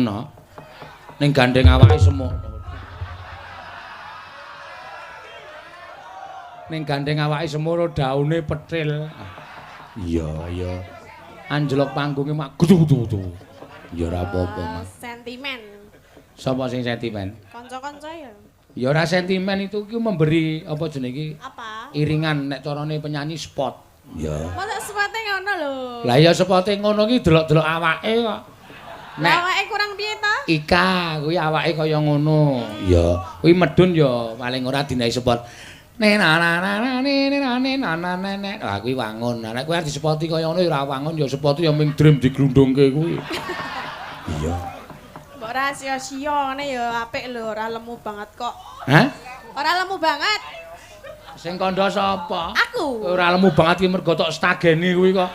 No. Ning gandeng awake semok. Ning gandeng awake semono daune petil. Iya, iya. Anjlok panggunge mak gudu-gudu. Ya ora apa-apa, Mas. Sentimen. Sapa sing sentimen? Kanca-kanca ya. Ya ora sentimen itu ki memberi apa jenenge iki? Apa? Iringan nek carane penyanyi spot. Ya. Mosok spote ngono lho. Lah ya spote ngono ki delok-delok awake kok. Nek awake kurang piye ta? Ika kuwi awake kaya ngono. Ya, kuwi medun ya paling ora dinahi spot. Ne na na na na ne ne na ne na na ne ne. Lah kuwi wangun. Lah nek kuwi arep disepoti kaya ngono ya ora wangun ya sepoti ya ming dream diglundungke kuwi. Iya. Mbok ora sia-sia ngene ya apik lho, ora lemu banget kok. Hah? Ora lemu banget. Sing kandha sapa? Aku. Ora lemu banget ki mergo tok stageni kuwi kok.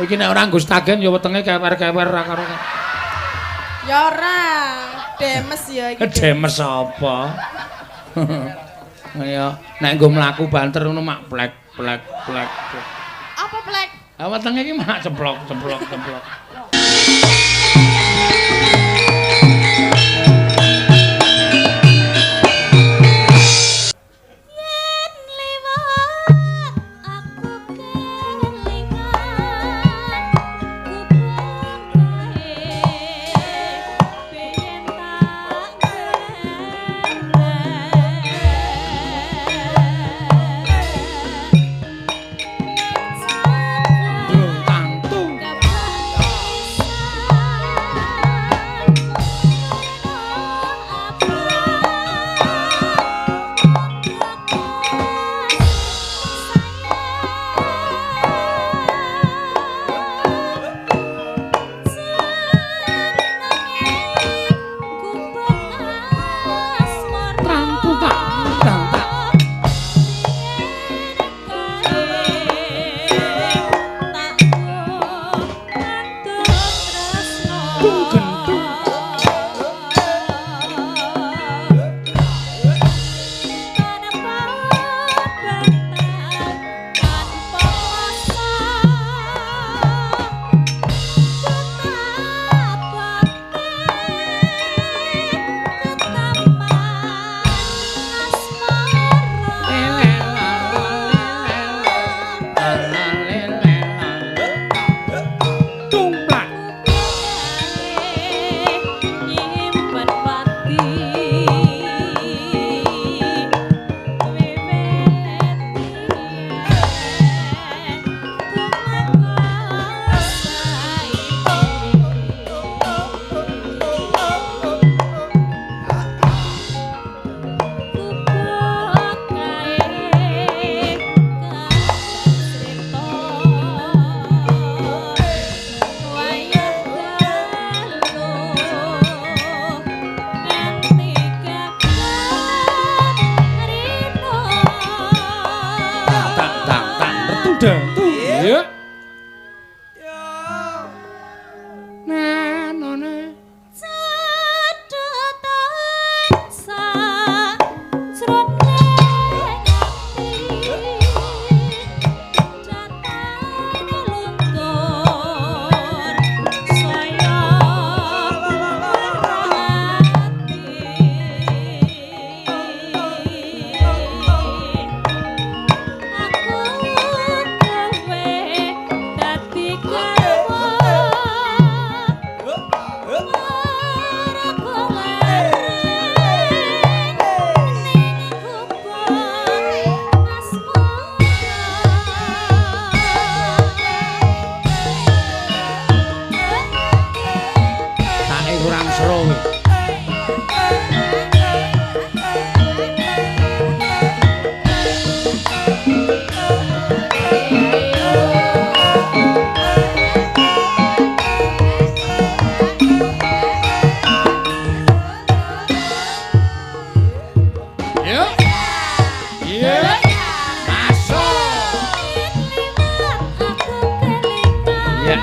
Iki nek ora nggo stagen ya wetenge kewer-kewer ra karo. Ya ora, demes ya iki. Demes apa? Ya, nek nggo mlaku banter ngono mak plek plek plek. Apa plek? Ah wetenge iki mak ceplok ceplok ceplok. Yen liwat aku kelingan gubuk kae pengen tak Tangtung. Tumplak. Nyimpen pati wiwit tumeka saiki gubuk kae kasripta wayah dalu nganti kapan rino. Tak tak tak retudeng. Iya. Na no na. Cedhetan sajroning ati datane luntur saya ati aku kowe dadi garwa. Take kurang seru kuwi. Yuk. Iya. Masuk. Iya.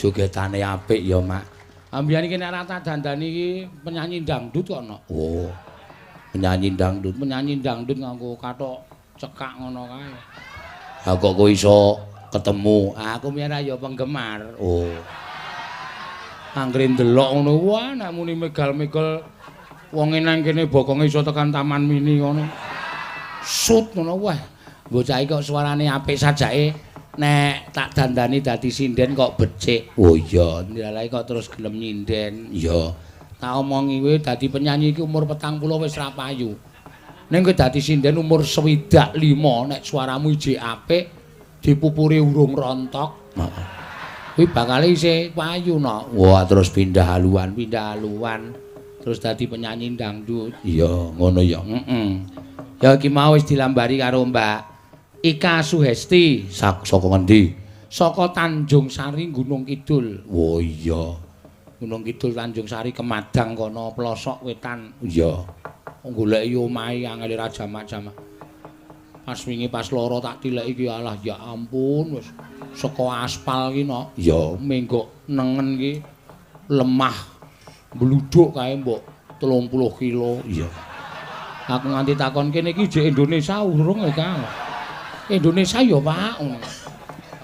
Jogetane apik ya, Mak. Ambiyen iki nek ora tak dandani iki penyanyi dangdut kok no. Oh. Penyanyi dangdut nganggo kathok cekak ngono kae. Ha kok kowe iso ketemu? Aku mbiyen ya penggemar. Oh. Anggere ndelok ngono, wah nek muni megal-megal wonge nang kene bokonge iso tekan Taman Mini ngono. Sut ngono wah. Bocah iki kok suarane apik sajake nek tak dandani dadi sinden kok becik. Oh iya, ndalae kok terus gelem nyinden. Iya. Tak omongi kowe dadi penyanyi iki umur 40 wis ra payu. Ning kowe dadi sinden umur 65 nek suaramu ijik apik, dipupuri urung rontok. Heeh. Kuwi bakal isih payu no. Wah, terus pindah haluan terus dadi penyanyi dangdut. Iya, ngono ya. Heeh. Ya iki mau wis dilambari karo Mbak Ika Suhesti. Saka ngendi? Saka Tanjung Sari Gunung Kidul. Oh iya. Gunung Kidul Tanjung Sari Kemadang kono pelosok wetan. Iya. Goleki omahe angel ra jamak-jamak. Pas wingi pas loro tak tileki iki alah ya ampun wis saka aspal ki no. Ya menggok nengen ki lemah bluduk kae mbok 30 kilo. Iya. Aku nganti takon kene iki jek Indonesia urung e Kang. Indonesia ya Pak.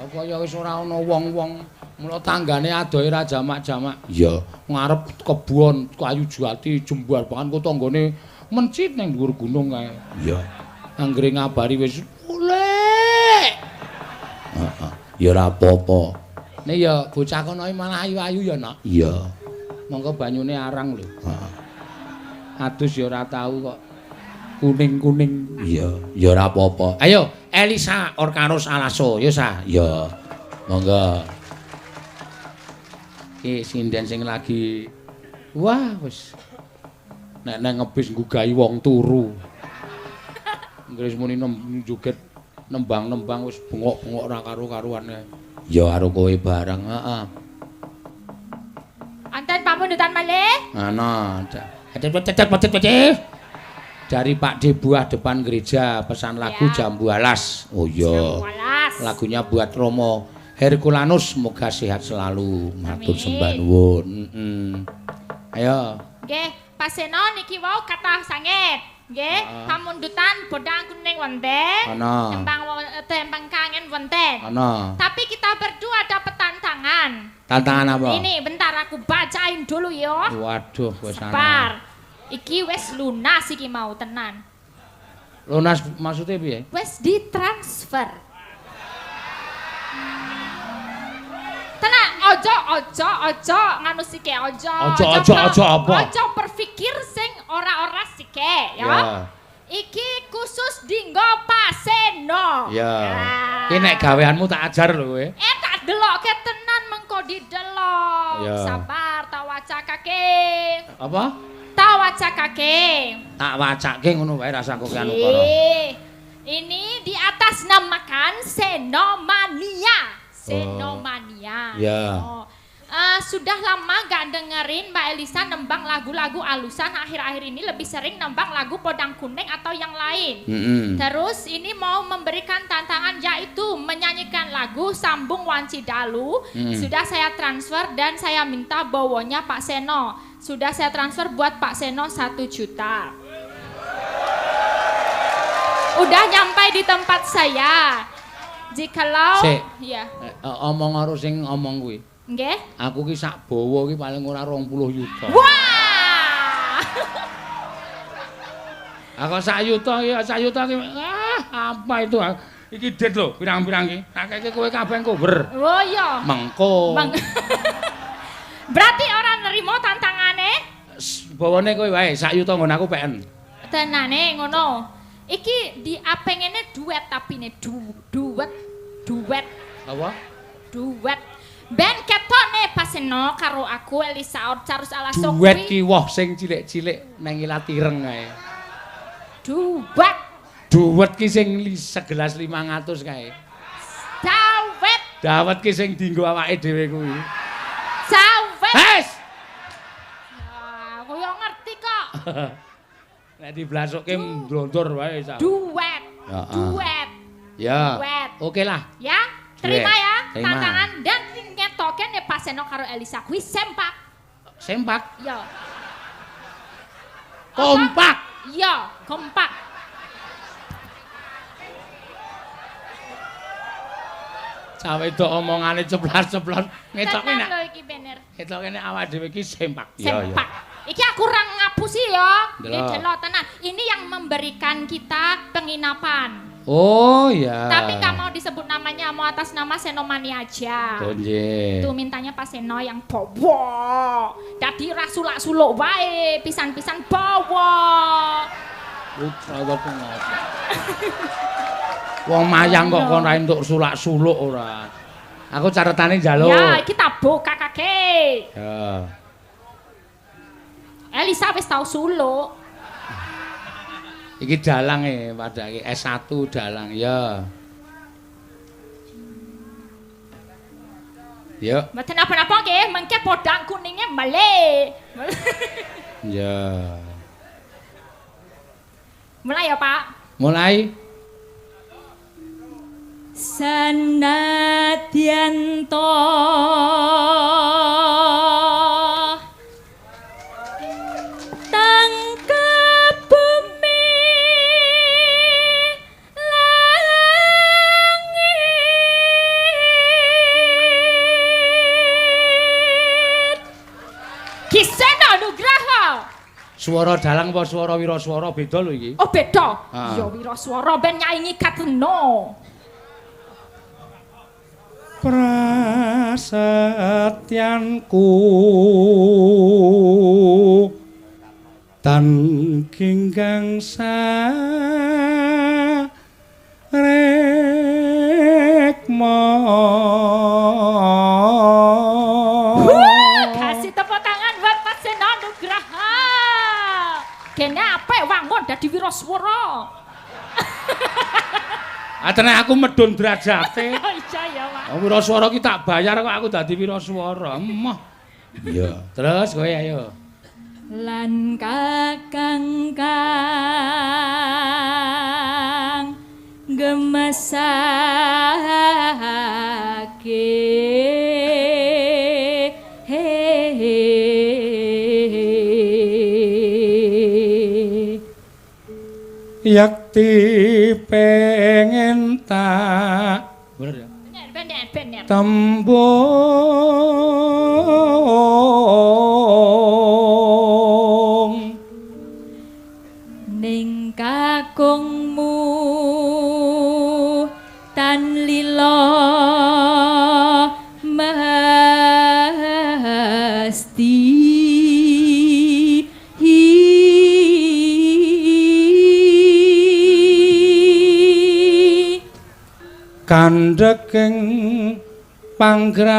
Apa ya wis ora ana wong-wong mula tanggane adohe ra jamak-jamak. Iya, ngarep kebon kayu jati jembar banget kok tanggane mencit ning dhuwur gunung kae. Iya. Anggere ngabari wis golek. Heeh. Ya ora apa-apa. Nek ya bocah kono malah ayu-ayu ya, Nak. Iya. Monggo banyune arang lho. Heeh. Adus ya ora tau kok. Kuning-kuning. Iya, ya ora apa-apa. Ayo, Elisa Orkarus Alaso, ya sa. Iya. Monggo. Iki sinden sing lagi wah wis nek nang ngebis nggugahi wong turu. Inggris muni joget nembang-nembang wis bengok-bengok ora karu-karuan. Ya karo kowe bareng, heeh. Anten pamundutan malih? Ana. Dari Pak D Buah depan gereja pesan lagu ya. Jambu Alas. Oh iya. Lagunya buat Romo Herculanus, semoga sehat selalu. Matur sembah nuwun. Heeh. Ayo. Nggih, Pak Seno niki wau kathah sanget. Nggih, pamundutan bodang kuning wonten. Tembang tembang kangen wonten. Ana. Tapi kita berdua dapat tantangan. Tantangan apa? Ini bentar aku bacain dulu ya. Waduh, wis ana. Sabar. Iki wis lunas iki mau tenan. Lunas maksudnya piye? Wis ditransfer. Tenang, ojo ojo ojo nganu sike ojo. Ojo ojo ojo apa? Ojo berpikir sing ora-ora sike ya. Yeah. Iki khusus dinggo Pak Seno. Ya. Yeah. Iki nek gaweanmu tak ajar lho kowe. Tak delokke tenan mengko didelok. Yeah. Sabar tak wacakake. Apa? Tak wacakake. Tak wacake ngono wae rasa kok anu karo. Ini di atas namakan Senomania. Senomania. Oh. Ya. Oh. Sudah lama gak dengerin Mbak Elisa nembang lagu-lagu alusan, akhir-akhir ini lebih sering nembang lagu Podang Kuning atau yang lain. Terus ini mau memberikan tantangan yaitu menyanyikan lagu Sambung Wanci Dalu. Sudah saya transfer dan saya minta bawonya Pak Seno. Sudah saya transfer buat Pak Seno 1 juta. Udah nyampe di tempat saya. Jikalau ya. Omong karo sing omong kuwi. Nggih. Aku ki sak bawa ki paling ora 20 yuta. Wah. Aku sak yuta ki, sak yuta ki. Ah, apa itu? Iki dit lho, pirang-pirang ki. Tak keke kowe kabeh cover. Oh iya. Mengko. Berarti ora nerimo tantangane? Bawane kowe wae, sak yuta nggon aku peken. Tenane ngono. Iki diapengene duet tapine duet duet. Apa? Duet. Ben ketone Paseno karo aku Elisa Orcarus Alaso. Duet ki woh sing cilik-cilik nang ilat ireng kae. Duet. Duet ki sing segelas 500 kae. Dawet. Dawet ki sing dienggo awake dhewe kuwi. Dawet. Wes. Aku yo ngerti kok. Nek diblasukke mblondor wae sak. Duet. Duet. Ya. Duet. Oke lah. Ya, terima ya terima. Tantangan dan ngetoke kene Pak Seno karo Elisa kuwi sempak. Sempak? Iya. Kompak. Iya, kompak. Cah wedok omongane ceplas-ceplos ngetoke nek. Tenan lho iki bener. Ngetoke nek awak dhewe iki sempak. Sempak. Iki aku kurang ngapusi ya. Iki delok tenan. Ini yang memberikan kita penginapan. Oh iya. Tapi nggak mau disebut namanya, mau atas nama Senomani aja. Oh nggih. Tuh mintanya Pak Seno yang bawa. Dadi ra sulak-suluk wae, pisan-pisan bawa. Utawa ngopo. Wong mayang kok kon ra entuk sulak-suluk ora. Aku catetane njaluk. Ya, iki tabuh kakake. Ya. Elisa wis tau suluk. Iki dalang e padake S1 dalang ya. Yuk. Mboten napa-napa nggih, mengke podang kuninge melih. Ya. Mulai ya, Pak. Mulai. Senadyan to tangkep bumi langit. Ki Seno Nugraha. Swara dalang apa swara wiraswara beda lho iki? Oh beda. Ya wiraswara ben nyaingi Katno. Prasetyanku tan ginggang sarekma. Kasih tepuk tangan buat Pak Seno Nugraha. Kene apik wangun dadi wiraswara. Atene aku medun derajate. Oh iya ya, Pak. Wiraswara ki tak bayar kok aku dadi wiraswara. Emoh. Iya. Terus kowe ayo. Lan kakang kang gemesake Yakti pengen tak bener ya? Bener, bener. Tembung ning kakungmu tan lila mesti. Kandheking panggraita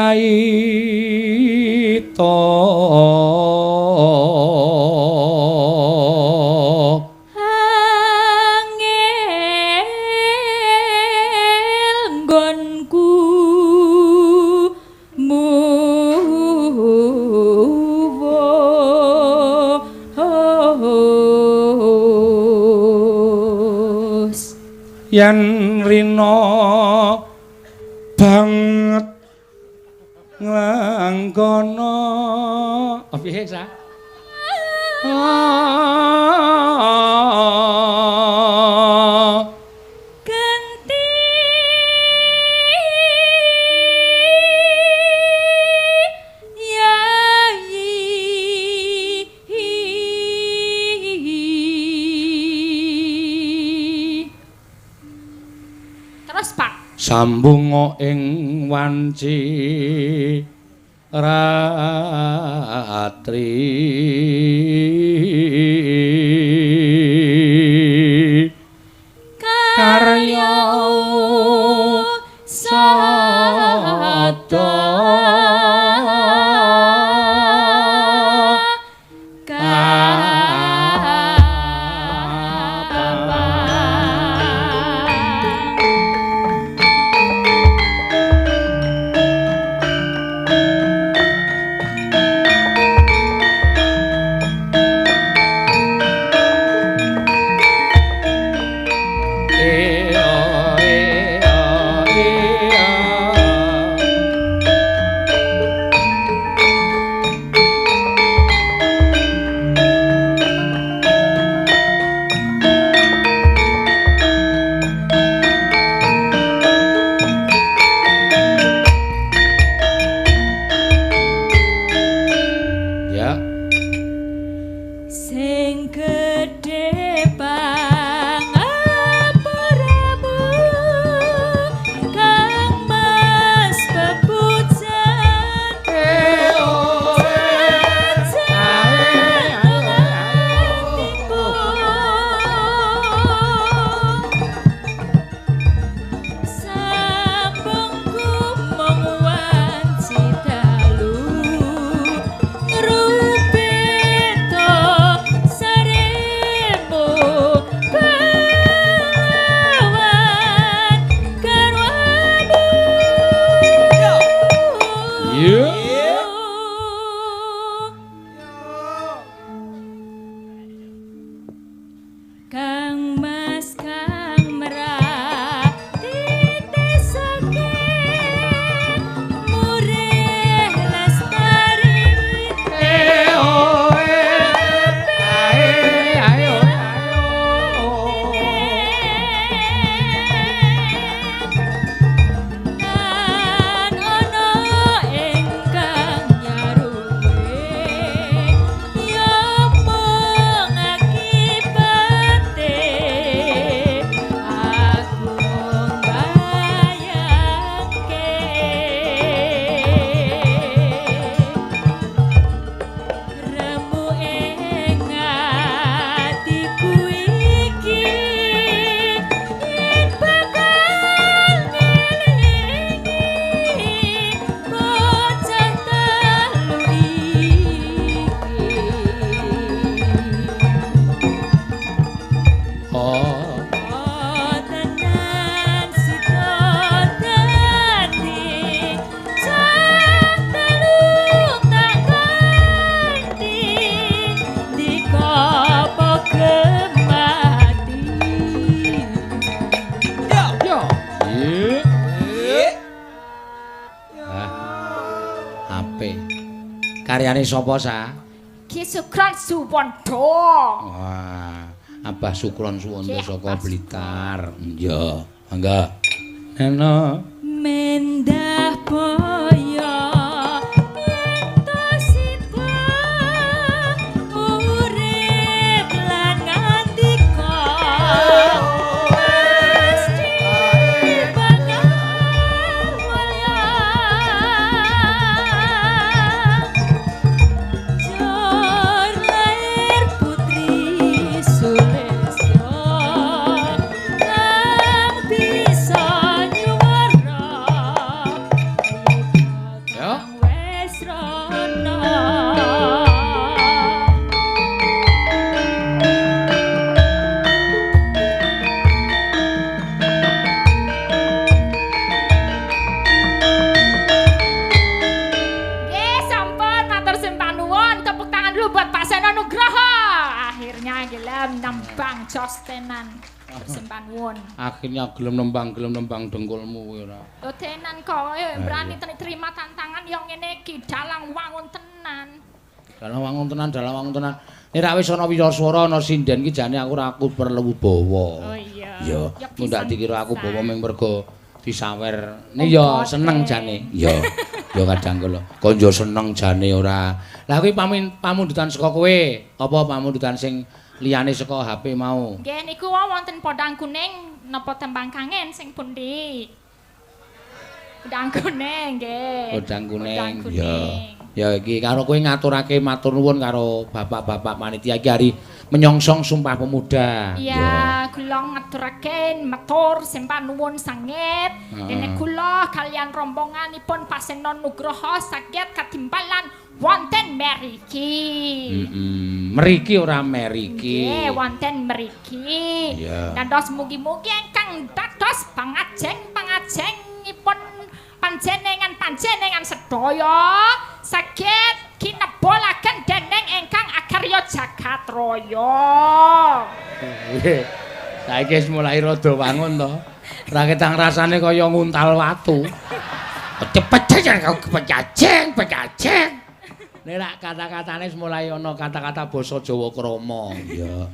angel nggonku muwus yen rina banget nglanggono piye sa? Genti yayi. Terus Pak sambunga ing wanci ratri karya sada Sing gedhe pangapuramu Kang Mas pepujan Sambung kumong wanci dalu ngrupito saremu kelawan garwamu. Iya. Kang Mas kang merah titesake murih lestari. Lan ana ingkang nyaruwe ya mung akibate aku mbayangke remu ing atiku iki yen bakal ngelingi bocah telu iki. Oh. Oh tenan sida dadi cah telu tak ganti dikopo gemati. Yo. Iya. Ah. Ape. Karyane sapa sa? Ki Sukron Suwondo. Wah, Abah Sukron Suwondo Ki, saka Abah Blitar. Iya, mangga. Neno. Mendah boyo yen to sida urip lan ngandika mesti bakal mulya. Jor lair putri Sulistyo kang bisa nyuwara Yo. wis rono. Nggih, sampun matur sembah nuwun. Tepuk tangan dulu buat Pak Seno Nugroho. Akhirnya gelem nembang jos tenan. Sembah nuwun. Akhirnya gelem nembang dengkulmu kowe ora. Lho tenan kok berani terima tantangan yang ngene iki dalang wangun tenan. Dalang wangun tenan, dalang wangun tenan. Nek ra wis ana wiraswara ana sinden ki jane aku ora aku perlu bawa. Oh iya. Ya, Ya, mundak dikira aku bawa pisan-pisan. mung mergo disawer. Nek ya Oh, seneng boten. jane. Ya. Ya kadang kala konjo seneng jane ora. Lah kuwi pamundutan saka kowe, apa pamundutan sing liyane saka HP mau? Nggih niku wau wonten podang kuning napa tembang kangen sing pundi? Podang kuning nggih. Podang kuning. Podang Ya. kuning. Ya iki karo kowe ngaturake matur nuwun karo bapak-bapak panitia iki hari menyongsong Sumpah Pemuda. Iya, kula ngaturaken matur sembah nuwun sanget. Heeh. Dene kula kalian rombonganipun Pak Seno Nugroho saged katimbalan wonten meriki. Meriki ora meriki. Nggih, wonten meriki. Iya. Dados mugi-mugi ingkang dados pangajeng-pangajengipun panjenengan-panjenengan sedaya saged kinebolaken dening ingkang akarya jagat raya. Saiki wis mulai rada wangun to. Ra ketang rasane kaya nguntal watu. Cepet kepecaceng, pecaceng. Nek rak kata-katane wis mulai ana kata-kata basa Jawa krama. Ya.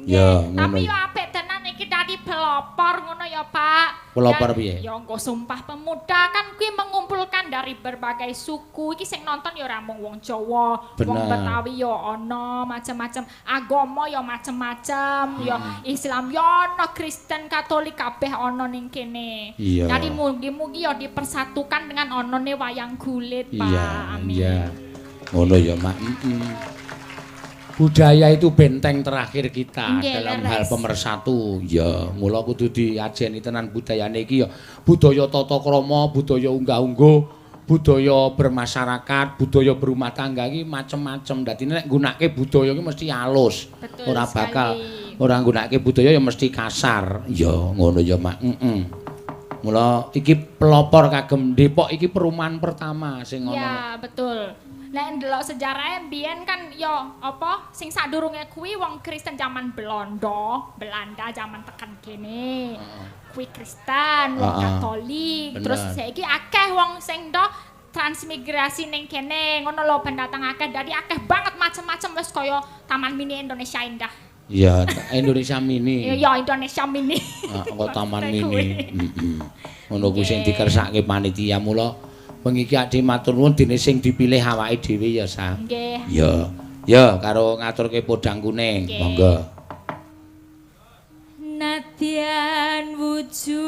Ya, ngono. Tapi yo apik tenan iki dadi pelopor ngono ya, Pak. Pelopor piye? Ya engko Sumpah Pemuda kan kuwi mengumpulkan dari berbagai suku. Iki sing nonton ya ora mung wong Jawa, wong Betawi ya ana, macem-macem agama ya macem-macem, ya Islam ya ana, Kristen, Katolik kabeh ana ning kene. Jadi mugi-mugi ya dipersatukan dengan onone wayang kulit, Pak. Amin. Iya. Ngono ya, Mak. Budaya itu benteng terakhir kita dalam hal pemersatu. Ya, mula kudu diajeni tenan budayane iki ya. Budaya tata krama, budaya unggah-ungguh, budaya bermasyarakat, budaya berumah tangga iki macem-macem. Dadi nek nggunakake budaya iki mesti halus. Ora bakal ora nggunakake budaya ya mesti kasar. Ya, ngono ya, Mak. Mula iki pelopor kagem Depok iki perumahan pertama sing ngono. Ya, betul. Nek ndelok sejarahe mbiyen kan ya apa sing sadurunge kuwi wong Kristen zaman Belanda, Belanda zaman tekan kene. Kuwi Kristen, wong Katolik, terus saiki akeh wong sing do transmigrasi ning kene, ngono lho pendatang akeh. Dadi akeh banget macem-macem wis kaya Taman Mini Indonesia Indah. Iya, Indonesia Mini. Iya, Indonesia Mini. Kok Taman Mini. Ngono kuwi sing dikersake panitia mula wengi iki ade matur nuwun dene sing dipilih awake dhewe ya, Sa. Nggih. Ya. Ya, karo ngaturke podang kuning. Monggo. Nadyan wujud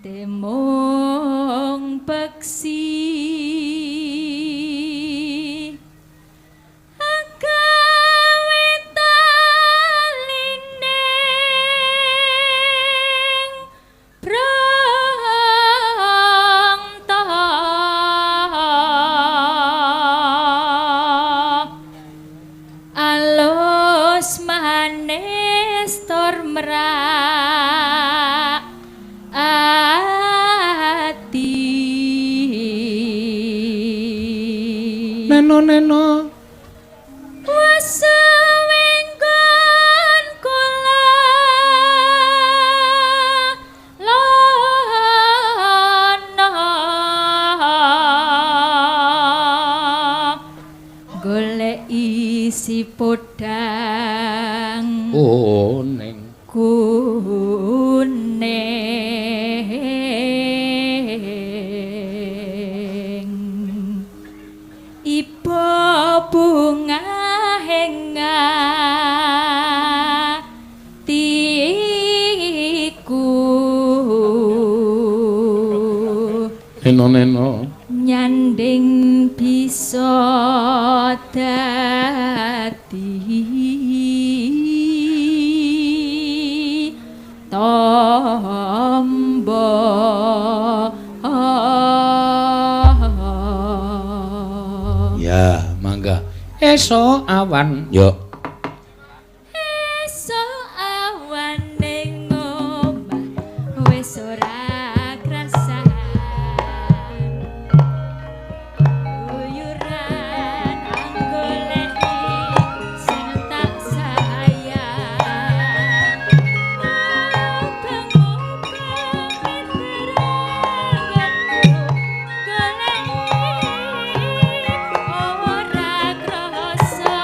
temong peksi Neno wesewenggon kula lono golek isi podang kuning kuning bunga hingatiku neno neno nyanding bisa dadi tombo. Ya, mangga. Esok awan, yo. Esok awan ning omah wis ora krasan. Uyuran anggoleki sing tak sayang. Ubeng-ubeng teranganku goleki ora krasa.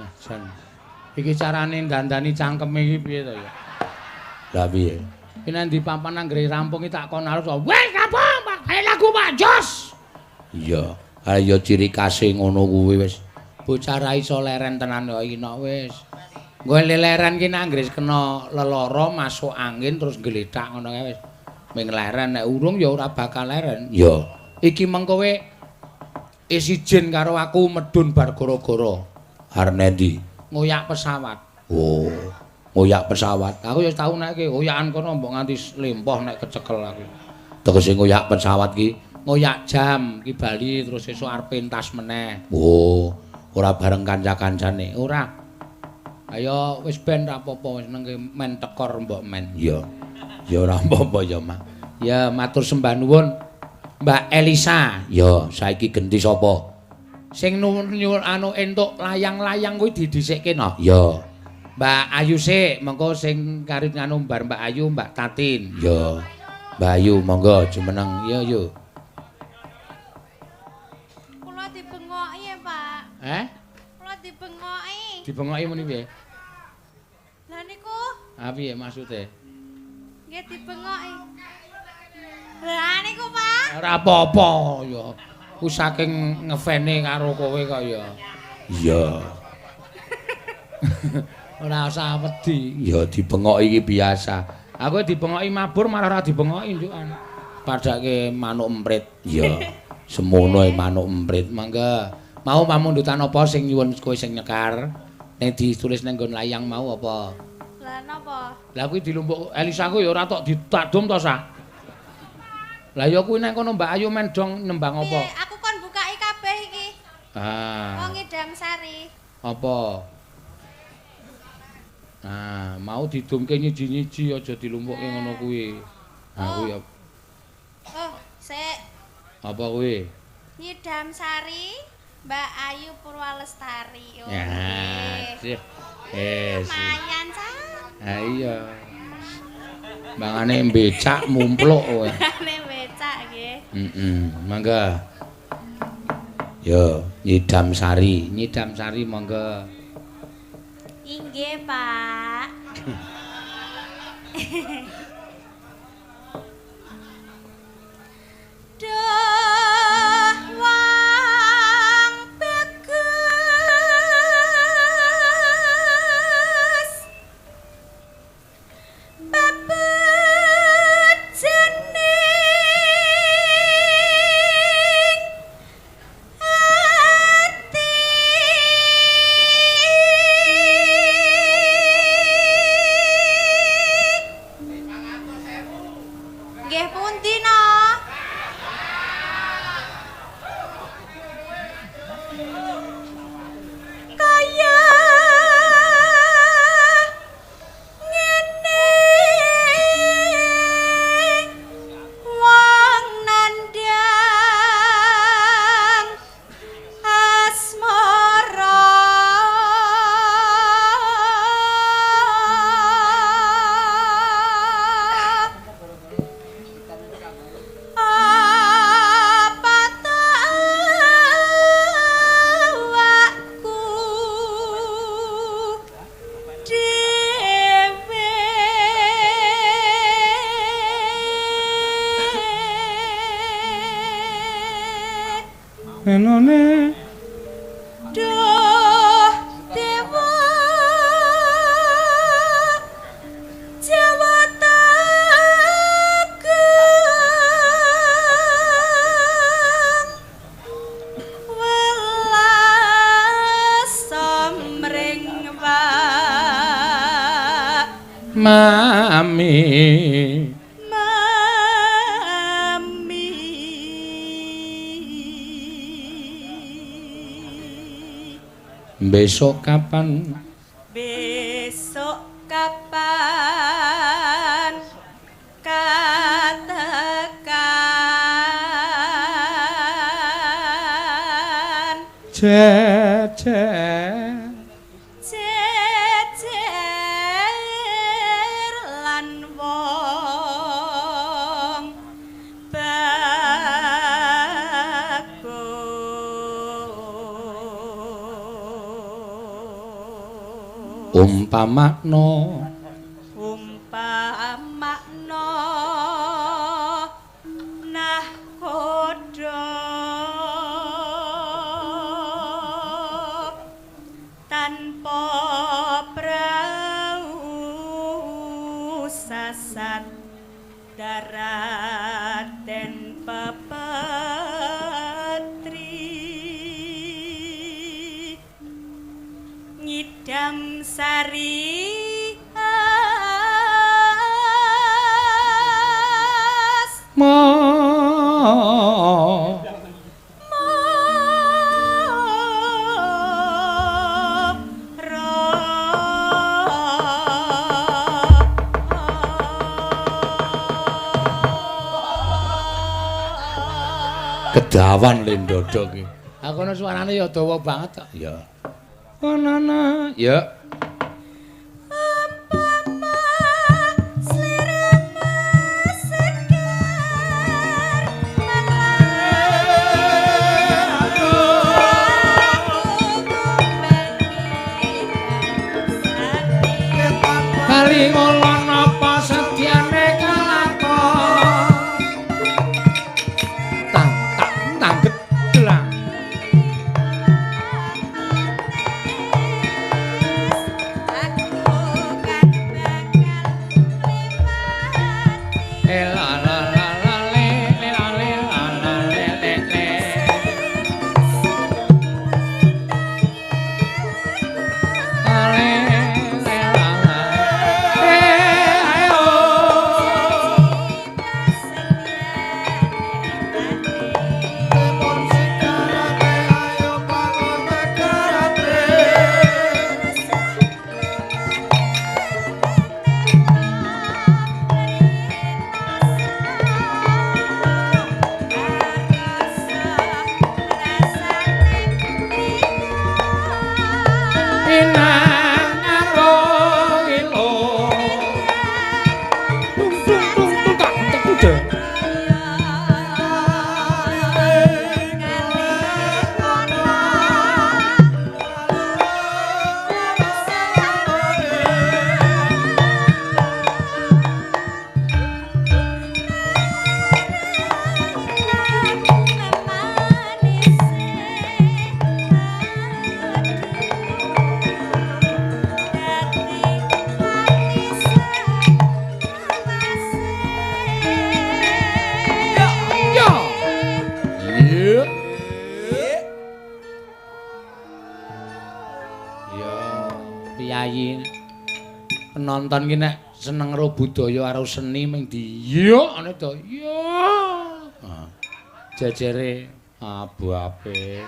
Wah, jan. Iki carane dandani cangkeme iki piye to ya? Lah piye? Iki nang ndi papan anggere rampung iki tak kon arep. Wis rampung, Pak. Ayo lagu Pak Jos. Iya. Ayo ciri khase ngono kuwi wis. Bocah ra iso leren tenan kok iki nok wis. Nggo leren ki nek anggere kena lelara masuk angin terus gletak ngono kae wis. Ming leren nek urung ya ora bakal leren. Ya. Iki mengko kowe wis izin karo aku medhun bar gara-gara. Arep nendi? Ngoyak pesawat. Oh, ngoyak pesawat. Aku ya tau nek iki oyakan kono mbok nganti lempoh nek kecekel aku. Tegese ngoyak pesawat ki ngoyak jam ki bali terus sesuk arep pentas meneh. Oh, ora bareng kanca-kancane. Ora. Ayo wis ben ra apa-apa wis nengke men tekor mbok men. Iya. Ya ora apa-apa ya, Mak. Ya matur sembah nuwun Mbak Elisa. Ya, saiki genti sapa? Sing nyuwun anu entuk layang-layang kuwi didhisikke no. Ya. Mbak Ayu sik, mengko sing karit nganu bar Mbak Ayu, Mbak Tatin. Ya. Mbak Ayu monggo jumeneng. Ya yo. Kula dibengoki ya, Pak. Eh? Kula dibengoki. Dibengoki muni piye? Lah niku. Ah piye maksude? Nggih dibengoki. Lah niku, Pak. Ora apa-apa ya. Ku saking ngefane karo kowe kok ya. Iya. Ora usah wedi. Ya dibengoki iki biasa. Aku dibengoki mabur malah ora dibengoki njukan. Padake manuk emprit. Iya. Semono e manuk emprit. Mangga. Mau pamundutan apa sing nyuwun kowe sing nyekar? Nek ditulis nang nggon layang mau apa? Lah napa? Lah kuwi dilumpuk Elisa ku ya ora tok ditadum to, Sa. Lah ya kuwi nang kono Mbak Ayu men dong nembang apa? Piye, aku kon bukaki kabeh iki. Ah. Wong Ngidam Sari. Apa? Nah, mau didumke nyiji-nyiji aja dilumpukke ngono kuwi. Nah, kuwi ya. Oh, sik. Apa kuwi? Ngidam Sari, Mbak Ayu Purwalestari. Oh. Ya, sih. Yes. Lumayan, Sa. Ha iya. Mangane becak mumpluk kowe. Mangane becak nggih. Heeh, mangga. Yo, Nyidam Sari, Nyidam Sari monggo. Inggih, Pak. Duh wong bagus bebejening ati nggih pundi no? Kaya ngene wong nandhang asmara apa ta awakku dhewe Enone Duh dewa Jawata Agung welas samring wak mami. Mami. Besok kapan? Besok kapan katakan Jejer jejer lan wong bagus. Umpamakna umpamakna nahkoda tanpa prau sasat darat den pepetri nyidam sari as ma kedawan le ndodho ki. Aku ana suarane ya dawa banget kok. Ya. Onana, ya. Umpama sliramu segar Kali ngulon apa sedyane kalakon. Tang tang tang gedelang. Aku kan bakal liwati La la la la le le la le la la le le le. La le le la la. Eh ayo. Pinang aro ilo. Tung tung tung tung tak tak kuda. Ya. Iya. Ya, piyayi penonton ki nek seneng karo budaya karo seni ming di yo ngene to. Ya. Ah. Jejere abu apik.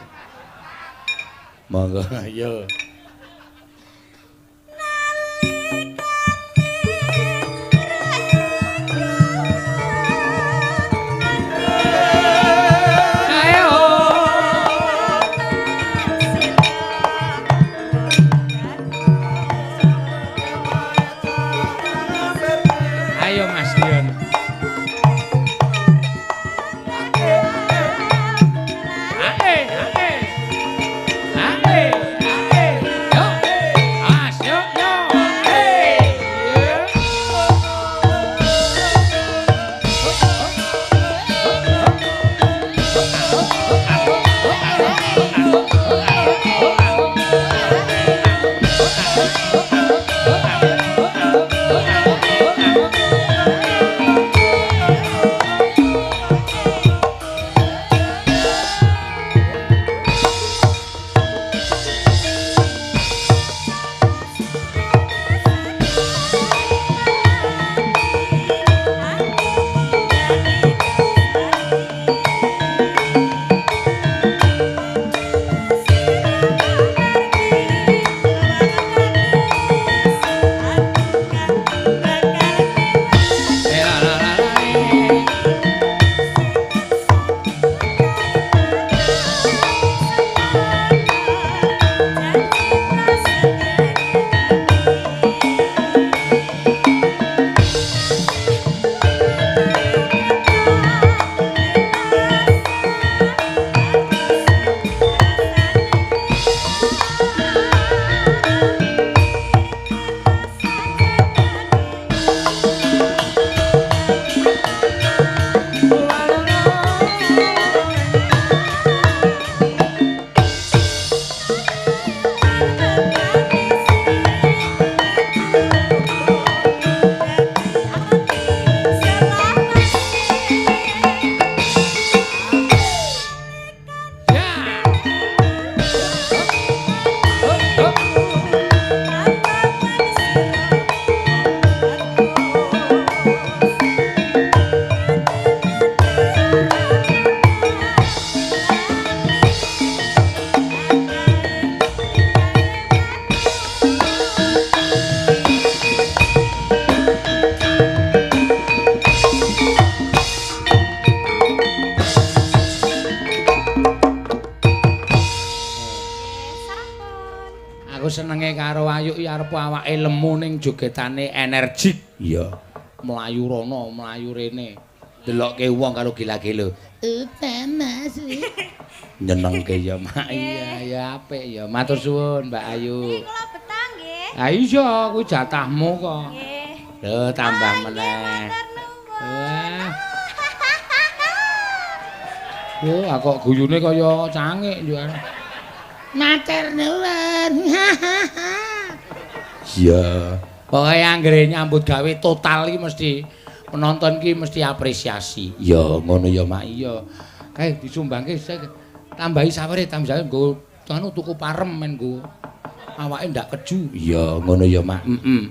Monggo ayo. Ayo. Ayo Mas Dion. Ae, ae. Ae, ae. Yo. Mas, yo, yo. Ae. karo Ayu iki arep awake lemu ning jogetane energik. Iya. Mlayu rono, mlayu rene. Delokke wong karo gila-gila. Udan Mas. Nyenengke ya, Mak. Iya, ya apik ya. Matur suwun, Mbak Ayu. Niki kula betah nggih. Ha iya, kuwi jatahmu kok. Nggih. Lho, tambah meneh. Wah. Oh, kok guyune kaya cangik yo. Matur nuwun. Iya. Pokoke anggere nyambut gawe total iki mesti penonton iki mesti apresiasi. Ya, ngono ya, Mak. Iya. Kae disumbangke tambahi sawere, tambahi nggo anu tuku parem men nggo awake ndak keju. Iya, ngono ya, Mak. Heeh.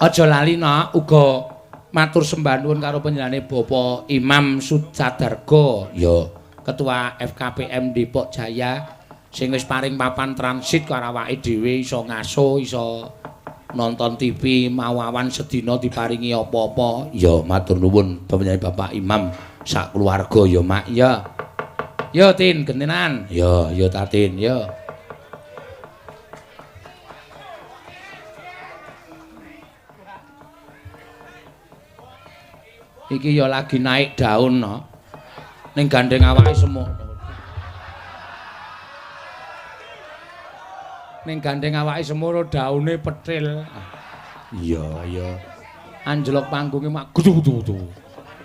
Aja lali, Nak, uga matur sembah nuwun karo panjenengane Bapak Imam Sucadarga. Ya. Ketua FKPM Depok Jaya sing wis paring papan transit karo awake dhewe iso ngaso, iso nonton TV mau awan sedina diparingi apa-apa. Ya matur nuwun panjenengan Bapak Imam sak keluarga ya, Mak. Ya. Yo Tin, gentenan. Ya, ya Tatin, ya. Iki ya lagi naik daun no. Ning gandeng awake semua. Ning gandeng awake semono daune petil. Iya, iya. Anjlok panggunge mak gudu-gudu.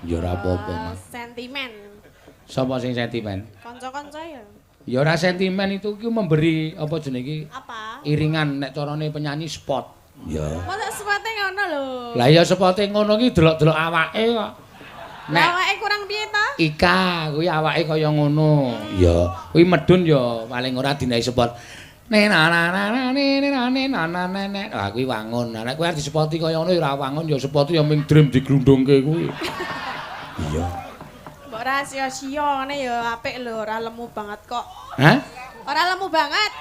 Ya ora apa-apa, Mas. Sentimen. Sapa sing sentimen? Kanca-kanca ya. Ya ora sentimen itu ki memberi apa jenenge iki? Apa? Iringan nek carane penyanyi spot. Ya. Masa spote ngono lho. Lah ya spote ngono ki delok-delok awake kok. Nek awake kurang piye ta? Ika kuwi awake kaya ngono. Ya, kuwi medun ya paling ora dinahi spot. Ne na na na na ne ne na ne na na ne ne. Lah kuwi wangun. Nek kuwi arep disepoti kaya ngono ya ora wangun ya spot ya ming dream diglundungke kuwi. Iya. Mbok ora sia-sia ngene ya apik lho, ora lemu banget kok. Hah? Ora lemu banget.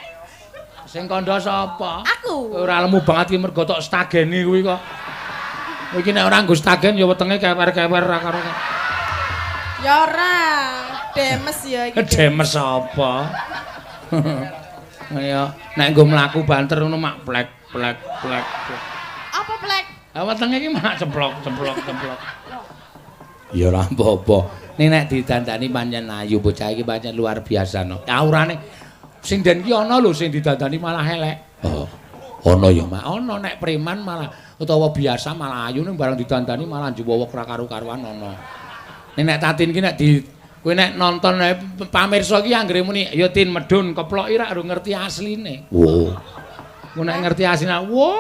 Sing kandha sapa? Aku. Ora lemu banget ki mergo tok stageni kuwi kok. Iki nek ora nggo stagen ya wetenge kewer-kewer ra karo. Ya ora, demes ya iki. Demes apa? Ya, nek nggo mlaku banter ngono mak plek plek plek. Apa plek? Ha wetenge iki mak ceplok ceplok ceplok. Ya ora apa-apa. Ning nek didandani pancen ayu bocah iki pancen luar biasa no. Aurane sing den ki ana lho sing didandani malah elek. Oh. Ana ya, Mak. Ana nek preman malah utawa biasa malah ayu ning bareng didandani malah njuwowok ra karu-karuan ana. Ning nek Tatin ki nek di kowe nek nonton pamirsa ki anggere muni ya Tin medun keploki rak ora ngerti asline. Wo. Ku nek ngerti asline, wo.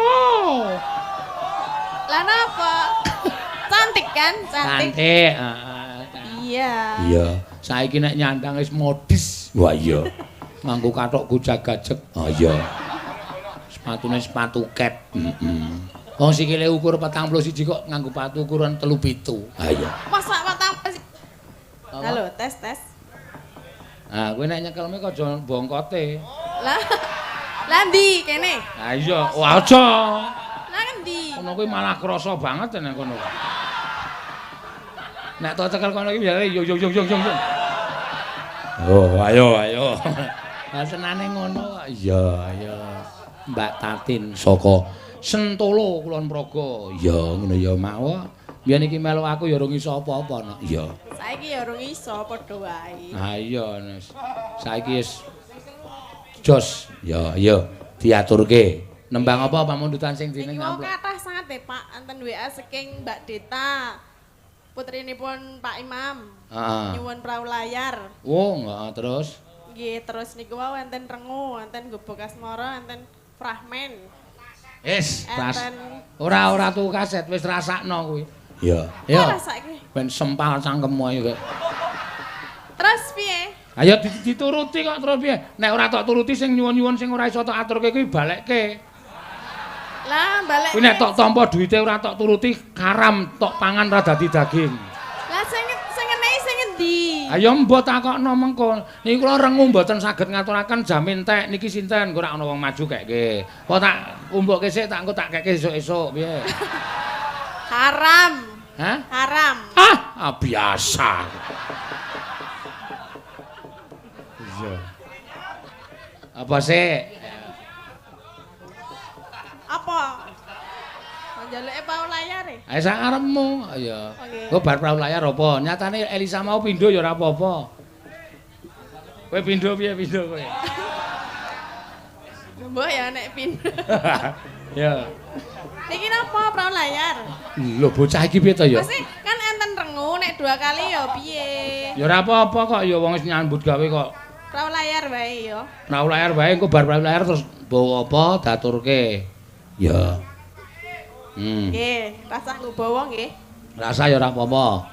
Lah napa? Cantik kan? Cantik. Cantik, heeh. Iya. Iya. Saiki nek nyandang wis modis. Wah iya. Nganggo kathok gojag-gajeg. Oh iya. Sepatune sepatu ket. Heeh. Wong sikile ukur 41 kok nganggo sepatu ukuran 37. Ha iya. Masa 41. Halo, tes tes. Ah, kowe nek nyekelme kok aja bongkote. Lah. Lah ndi kene? Ha iya, oh aja. Lah ngendi? Kono kuwi malah krasa banget nek kono. Nek tok cekel kono iki biasane yo yo yo yo yo. Oh, ayo ayo. Lah senane ngono kok. Iya, iya. Mbak Tatin saka Sentolo Kulon Progo. Iya, ngono ya, Mak. Biyen iki melu aku ya urung iso apa-apa, Nok. Iya. Saiki ya urung iso padha wae. Ha iya, Nes. Saiki wis jos. Ya, iya, diaturke. Nembang apa pamundutan sing dene ngamplok? Niki kathah sanget e, Pak, enten WA saking Mbak Deta. Putrinipun Pak Imam. Heeh. Nyuwun prau layar. Oh, heeh, terus? Nggih, terus niku wau enten rengu, enten gubuk asmara, enten fragmen. Wis, ora ora tuku kaset, wis rasakno kuwi. Iya. Ya. Rasake. Ben sempal cangkemmu ayo kok. Terus piye? Ayo dituruti kok terus piye? Nek ora tok turuti sing nyuwun-nyuwun sing ora iso tok aturke kuwi balekke. Lah, balekke. Kuwi nek tok tampa duwite ora tok turuti haram tok pangan ora dadi daging. Lah sing sing ngenehi sing endi? Ayo mbok takokno mengko. Niki kula rengu mboten saged ngaturaken jamin tek niki sinten engko ora ana wong maju kekke. Apa tak umbukke sik tak engko tak kekke esuk-esuk piye? Haram. Hah? Haram. Ah, biasa. Iya. Apa sih? Njaluke pau layar e. Ayo sak karepmu. Ya. Oke. Engko bar prau layar apa? Nyatane Elisa mau pindho ya ora apa-apa. Kowe pindho piye pindho kowe? Mbok ya nek pindho. Ya. Niki napa prau layar? Lho bocah iki piye to ya? Mesti kan enten rengu nek 2 kali ya piye? Ya ora apa-apa kok ya wong wis nyambut gawe kok. Prau layar wae ya. Prau layar wae engko bar prau layar terus bawa apa daturke. Ya. Nggih, rasah nggo bawa nggih. Rasah ya ora apa-apa.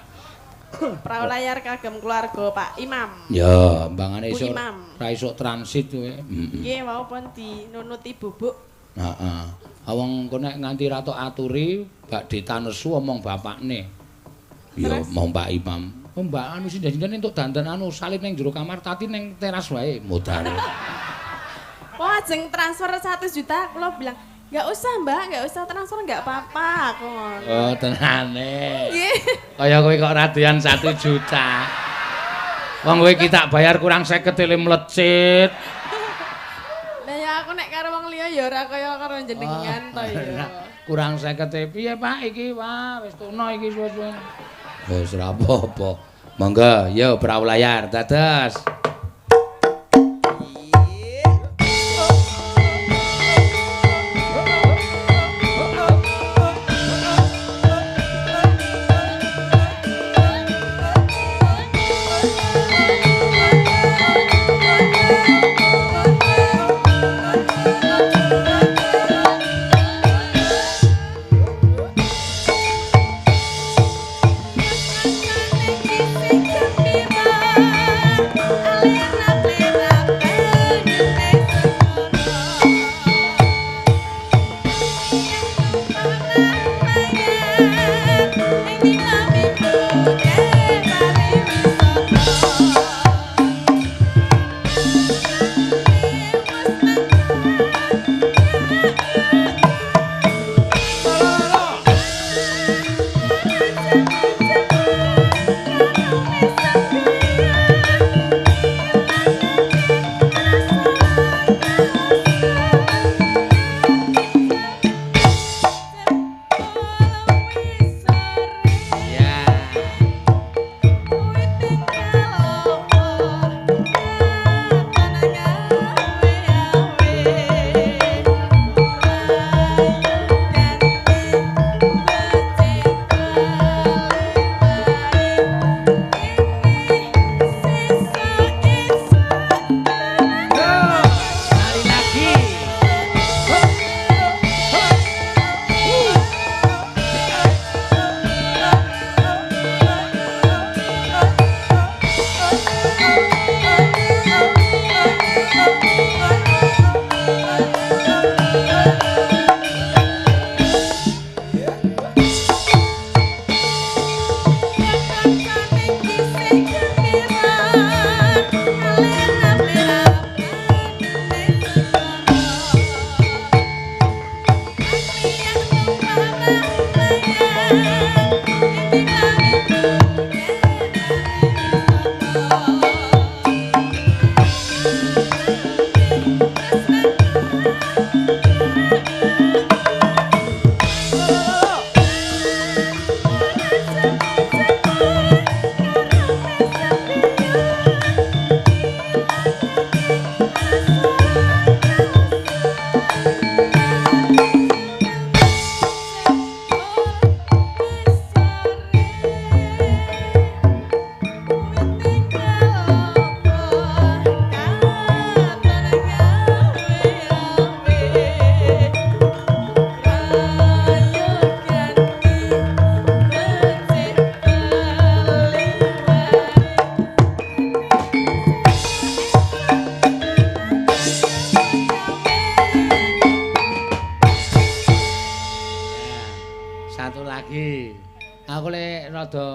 Prau layar kagem keluarga Pak Imam. Ya, mbangane Bu isuk Imam. ra isuk transit kowe. Nggih, wau pun dinunuti bubuk. Heeh. Wong engko nek nganti ra tok aturi, Mbak Deta nesu omong bapakne. Ya, omong Pak Imam. Oh, Mbak anu sindan-sindan entuk dandan anu salin ning jero kamar, tati ning teras wae modal. Wah, ajeng transfer 1 juta, kula bilang, "Enggak usah, Mbak, enggak usah transfer, enggak apa-apa." Aku ngono. Oh, tenane. Nggih. Kaya kowe kok ra doyan 1 juta. Wong kowe iki tak bayar kurang 50 ele mlecit. Lah ya aku nek karo wong liya ya ora kaya karo jenengan to ya. Kurang 50 piye, Pak iki? Wah, wis tuna iki suwe-suwe. Wis ora apa-apa. Monggo, yo prau layar dados.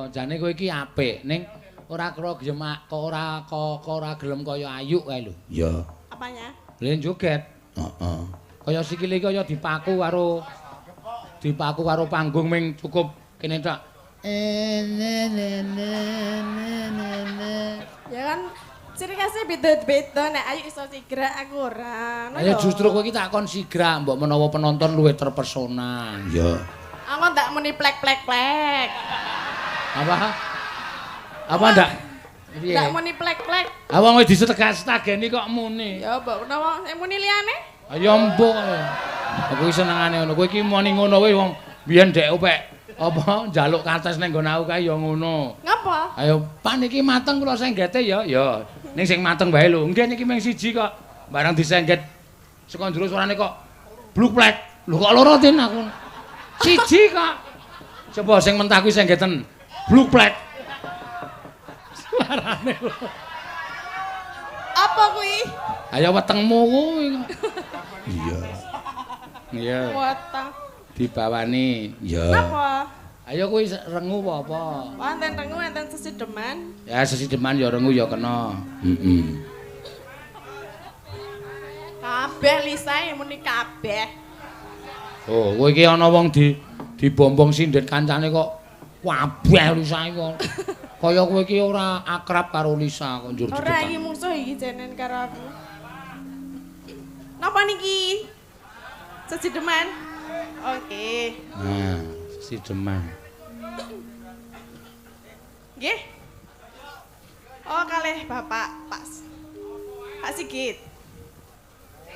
Jane kowe iki apik ning ora kira gelem kok ora kok ora gelem kaya Ayu kae lho. Iya. Apanya? Lha joget. Heeh. Kaya sikile kaya dipaku karo panggung ming cukup kene tok. Ya kan ciri khasnya beda-beda nek Ayu iso sigrak aku ora. Ya justru kowe iki tak kon sigrak mbok menawa penonton luwih terpesona. Iya. Aku ndak muni plek plek plek. Apa? Apa ndak? Piye? Ndak muni plek plek. Ah wong wis disetegas-tegeni kok muni. Ya mbok menawa sing muni liyane. Ayo mbok. Aku iki senengane ngono. Kowe iki muni ngono kuwi wong biyen dek opek apa njaluk kates ning nggon aku kae ya ngono. Ngapa? Ayo pan iki mateng kula senggete ya. Ya. Ning sing mateng wae lho. Nggih niki mung siji kok. Barang disengget saka njero suarane kok bluk plek. Lho kok loro tin aku. Siji kok. Coba sing mentah kuwi senggeten. Bluk plek. Suarane lho. Apa kuwi? Ayo wetengmu kuwi. Iya. Iya. Weteng. Dibawani. Iya. Napa? Ayo kuwi rengu apa apa? Wonten rengu enten sesideman. Ya sesideman ya rengu ya kena. Heeh. Kabeh lisae muni kabeh. Oh, kowe iki ana wong dibombong sindet kancane kok kabeh lisae kok. Kaya kowe iki ora akrab karo Lisa kok njur Ora iki musuh iki jenen karo aku. Napa niki? Sesideman. Oke. Nah, sesideman. Nggih. Oh, kalih Bapak Pak Pak Sigit.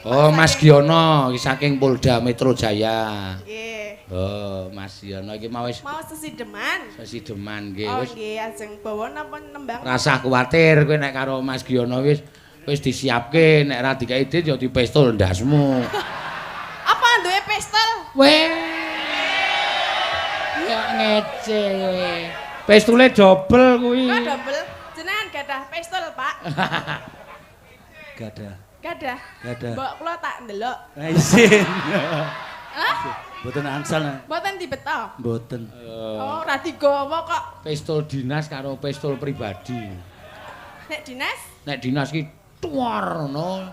Oh, Mas Giono iki saking Polda Metro Jaya. Nggih. Oh, Mas Giono iki mau wis mau sesideman. Sesideman nggih Oh, wis. nggih, ajeng bawa napa nembang. Rasah kuwatir kowe nek karo Mas Giono wis wis disiapke nek ra dikeki dit ya dipistol ndasmu. Apa duwe pistol? Weh. Ya ngece kowe. Pistole dobel kuwi. Kok dobel? Jenengan gadah pistol, Pak? Gadah. Gadah. Gadah. Mbok kula tak ndelok. Nah, isin. Hah? Mboten angsal. Mboten dibeto. Mboten. Oh, ora digawa kok. Pistol dinas karo pistol pribadi. Nek dinas? Nek dinas ki tuar ngono.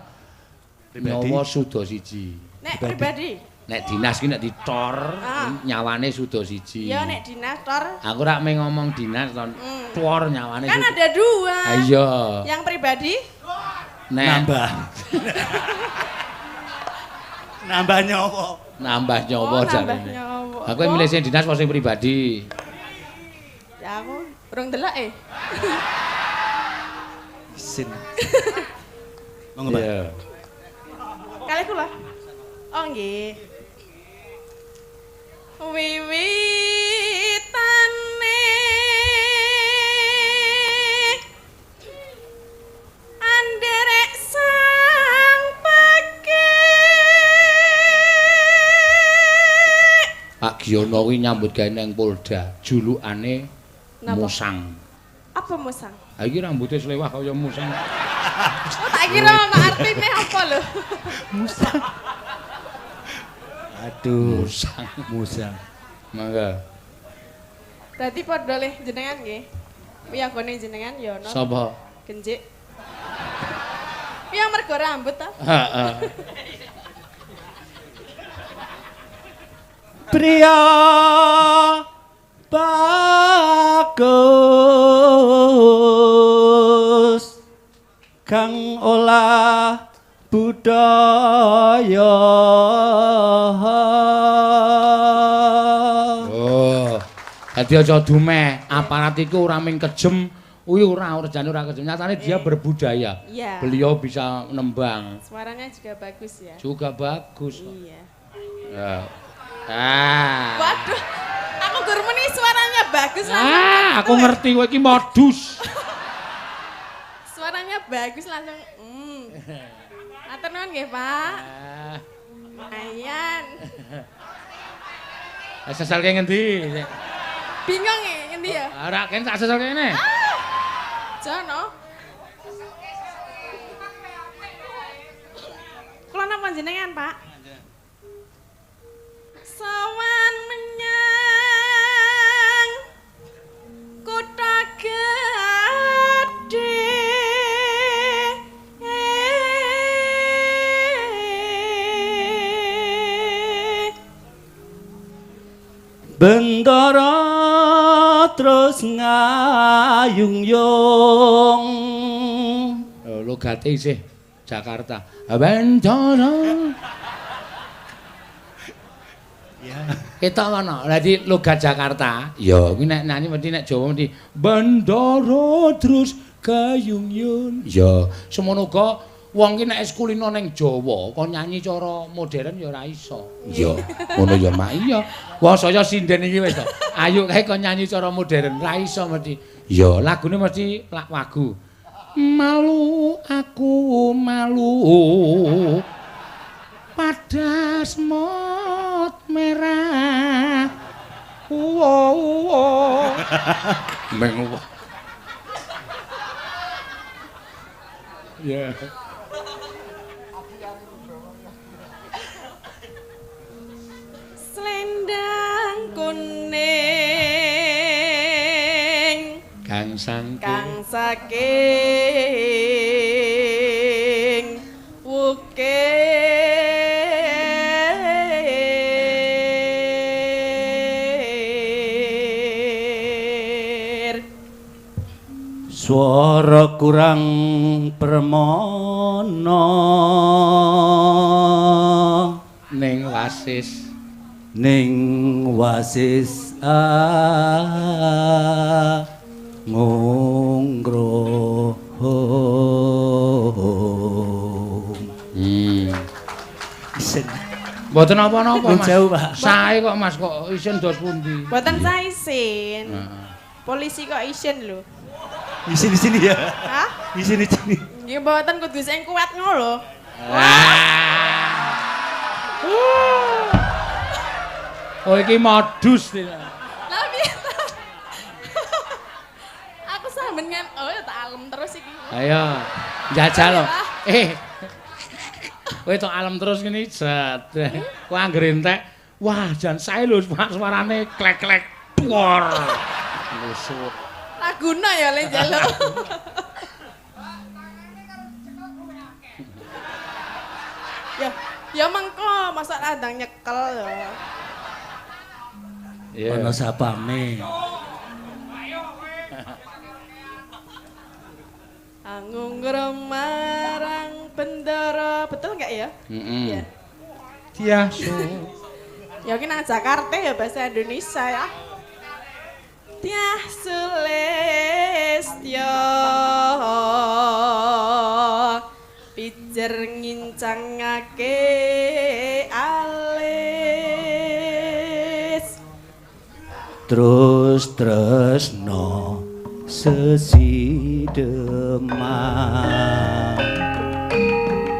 Nyawa suda siji. Nek pribadi? Nek dinas ki nek ditor nyawane suda siji. Ya nek dinas tor. Aku rak mung ngomong dinas to. Tor nyawane. Kan ada dua. Iya. Yang pribadi? Nek nambah. Nambah nyawa. Nambah nyawa oh, jarene. Aku milih sing dinas apa sing pribadi? Ya aku urung delok e. Isin. Monggo, Pak. Iya. Kalih kula. Oh nggih. Wiwitane anderek sang pekik. Pak Giono kuwi nyambut gawe nang Polda, julukane Musang. Apa musang? Ha iki rambute slewah kaya musang. Oh, tak kira ana artine apa lho. Musang. Aduh, musang, musang. Mangga. Berarti padha leh jenengan nggih. Wiyagone jenengan ya ana. Sapa? Genjik. Piye mergo rambut ta? Heeh. Pria bagus kang olah budaya. Oh. Dadi aja dumeh, aparat iku ora mung kejem, kuwi ora jane ora kejem. Nyatane dia berbudaya. Iya. Beliau bisa nembang. Suaranya juga bagus ya. Juga bagus. Iya. Ya. Ah. Waduh, aku gur muni suaranya bagus langsung. Ah, aku ngerti kowe iki modus. Suaranya bagus langsung. Matur nuwun nggih, Pak. Lumayan. Sesalke ngendi? Bingung ngendi ya? Ora ken tak sesalke ngene. Jono. Kula napa jenengan, Pak? Sowan menyang kutha gedhe. Bendara terus ngayung-yung. Oh, logate isih Jakarta. Bendara. Iya. Ketok ngono. Lah di logat Jakarta, ya kuwi nek nyanyi mesti nek Jawa mesti Bendoro terus kayungyun. Ya, semono uga wong ki nek wis kulino ning Jawa, kon nyanyi cara modern ya ora iso. Iya, ngono ya Mak. Iya. Wah, saya sinden iki wis to. Ayo kae kon nyanyi cara modern, ora iso mesti. Ya, lagune mesti lak wagu. Malu aku malu pada semut merah. Uwo uwo. Meng uwo. Ya. Selendang kuning kang saking kang saking wukir. Swara kurang permana ning wasis ning wasis ngunggruh. Isin. Mboten napa-napa Mas. Jauh, Pak. Sae kok Mas kok isin dos pundi? Mboten sae isin. Polisi kok isin lho. Isin di sini ya? Hah? Isin di sini. Nggih mboten kudu sing kuat ngono lho. Oh iki modus iki. Lah piye ta? Aku sampean kan oh ya tak alem terus iki. Ayo, njajal lho. Kowe tok alem terus ngene jet. Kowe anggere entek, wah jan sae lho suarane klek-klek. Duor. Lusuk. Laguna ya le njaluk. Ya, ya mengko masa ladang nyekel ya. Iya. Ana sapame. Angungrum marang bendara, betul enggak ya? Heeh. Iya. Tiasu. Ya ki nang Jakarta ya bahasa Indonesia ya. Tiah Sulistyo pijer ngincangake alis terus tresno sesidema.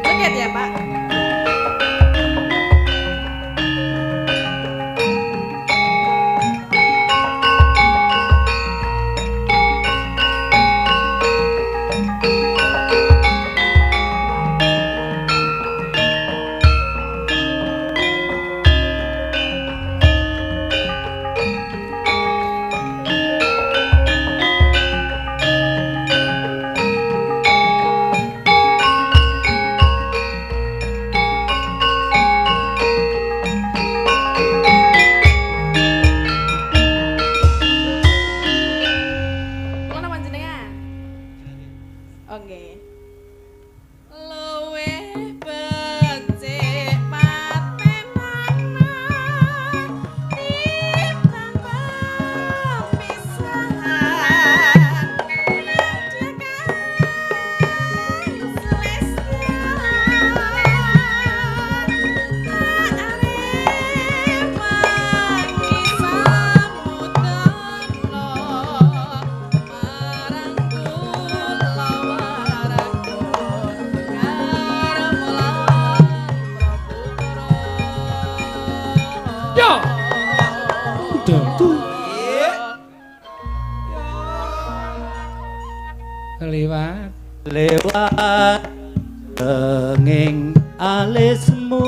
Joget ya Pak. Lewat lewat tenging alismu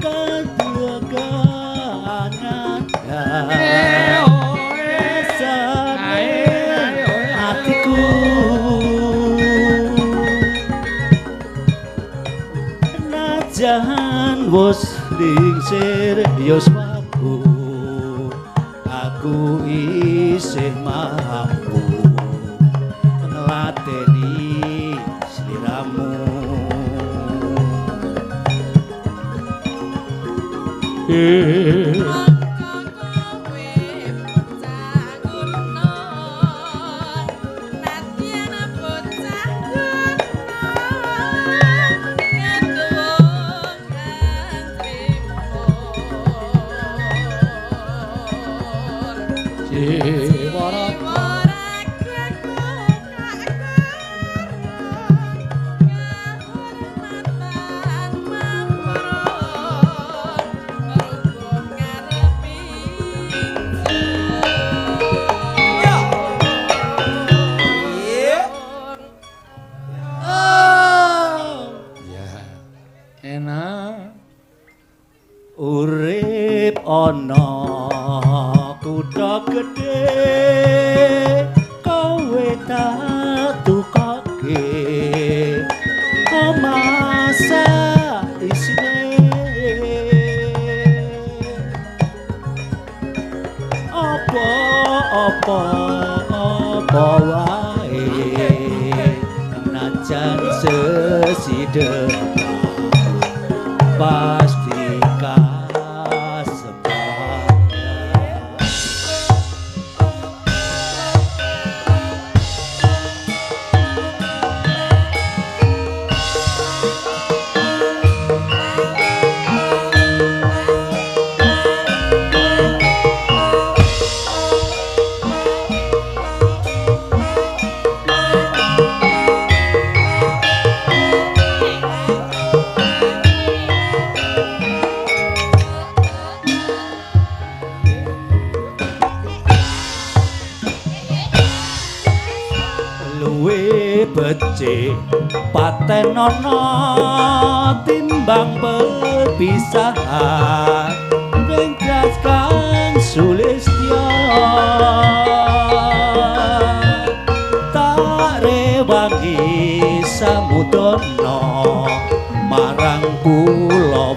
kadaganan hatiku najan wis lingsir yuswaku aku isih mampu ngladeni sliramu. Urip ana kutha gedhe kowe tak tukoke omah isine apa apa apa wae najan sesidhe pasti becik patenono timbang perpisahan ringkas kang sulistya tak rewangi samudana marang kula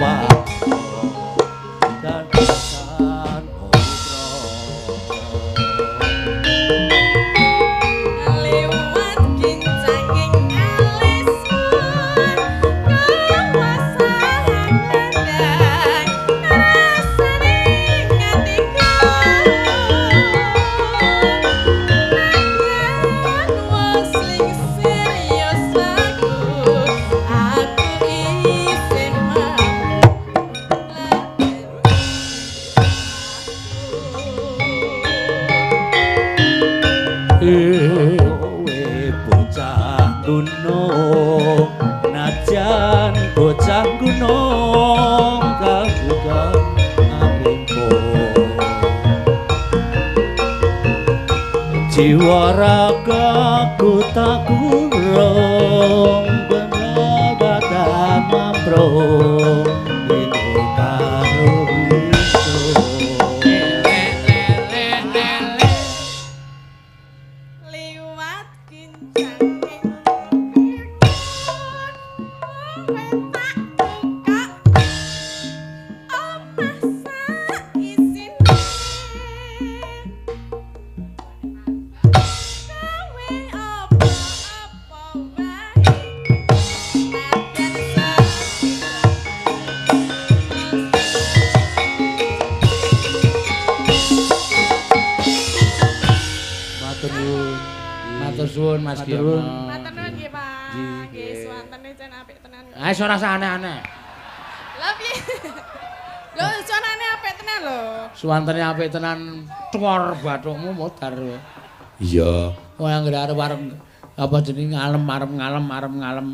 dan gunung najan bocah gunung kabuka amrimpo jiwa raga ku tak kurung penobatan mamprung ini karo liwat kincang Matur suwun Mas Giyono. Matur nuwun nggih Pak. Nggih suwantene jan apik tenan. Ah ora usah aneh-aneh. Lha piye? Lho suwantene apik tenan lho. Suwantene apik tenan tuwor bathukmu modar. Iya. Wong anggere arep arep apa jenenge ngalem arep ngalem arep ngalem.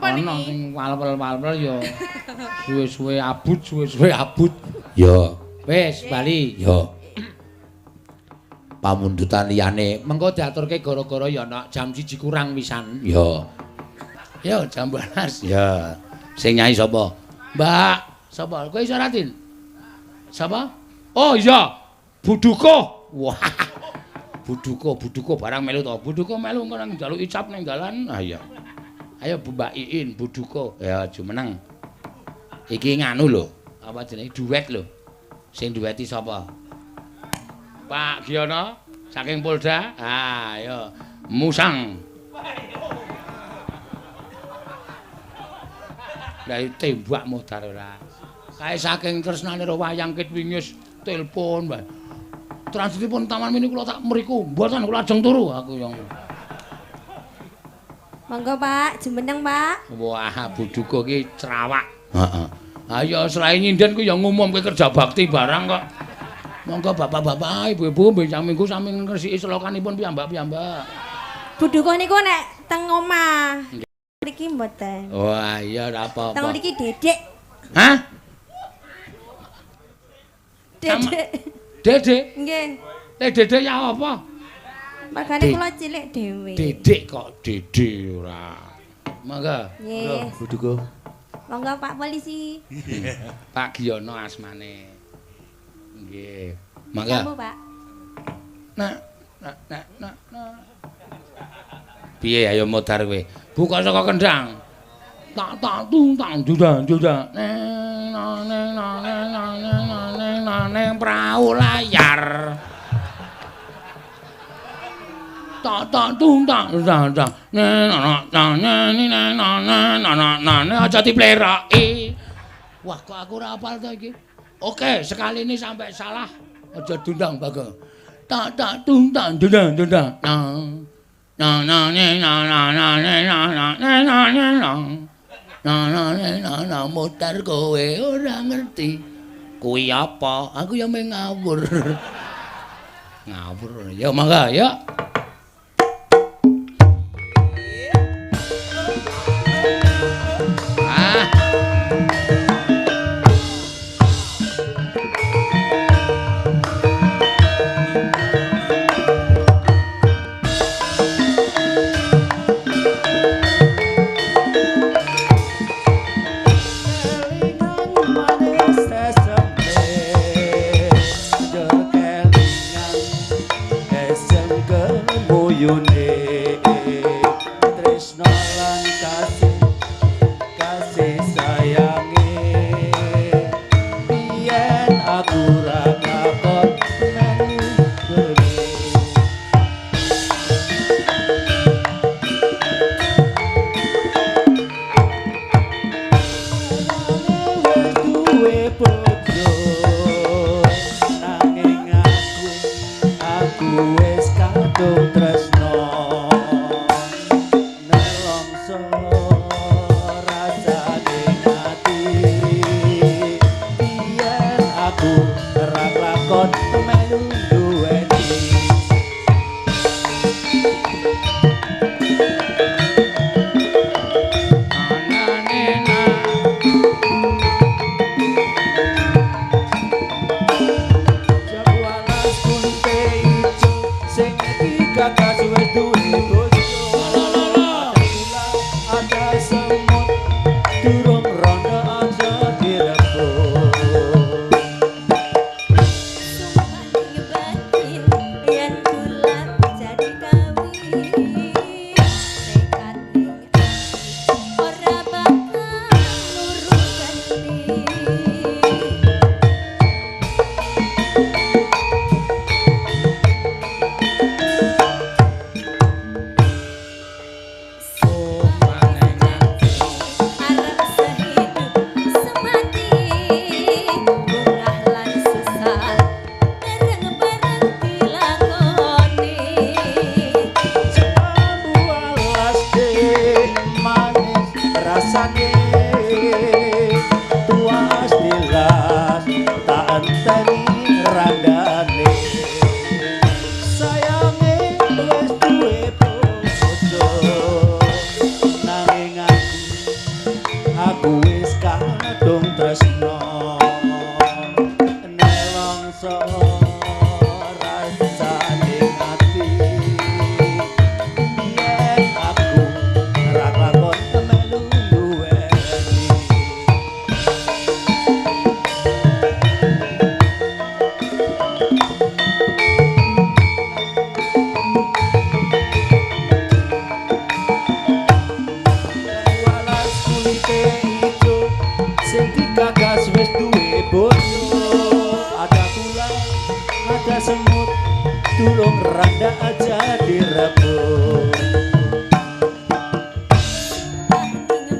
Ana sing walwel-walwel ya suwe-suwe abut suwe-suwe abut. Ya. Wis bali. Ya. Pamundutan liyane mengko diaturke gara-gara ya nak jam 1 kurang pisan. Ya. Ya jam 12. Ya. Sing nyanyi sapa? Mbak, sapa? Kowe iso Ratin? Sapa? Oh iya, Buduko. Wah. Buduko, Buduko barang melu to. Buduko melu engko nang njaluk icap ning dalan. Ah iya. Ayo Mbak Iin Buduko. Ya jumeneng. Iki nganu lho. Apa jenenge duet lho. Sing dueti sapa? Pak Giyono saking Polda. Ah, ayo Musang. Lah tembak modar ora. Kae saking tresnane ro wayang ket wingi wis telepon wae. Transitipun Taman Mini kula tak mriku, mboten kula ajeng turu aku yang. Monggo Pak, jumeneng Pak. Wah, Bu Duko ki cerawak. Heeh. Ayo selain nyinden ku ya ngumumke kerja bakti barang kok. Monggo bapak-bapak, ibu-ibu benjang minggu sami ngresiki selokanipun piyambak-piyambak. Bu Duko niku nek teng omah. Mriki mboten. Wah, iya ora apa-apa. Teng mriki Dedek. Hah? Dedek. Dedek? Nggih. Dedek ya apa? Mergane kula cilik dhewe. Dedek kok Dede ora. Monggo. Nggih. Bu Duko. Monggo Pak Polisi. Pak Giyono asmane. Nggih. Monggo. Monggo Pak. Nak nak nak nak. Piye ayo modar kowe? Buka saka kendang. Tak tak tung tang juda juda. Neng nang neng nang neng nang neng nang neng prau layar. Tak tak tung tang tang tang neng nang nang neng neng nang nang nang nang aja dipleroki. Wah kok aku ora hafal to iki. Oke, sekali ini sampai salah aja diundang Bagong. Tak tak tung tang juda juda. Nang nang nang nang nang nang nang nang nang nang nang nang nang nang nang mutar kowe ora ngerti. Kuwi apa? Aku ya mung ngawur. Ngawur. Ya mangga ya. Ah.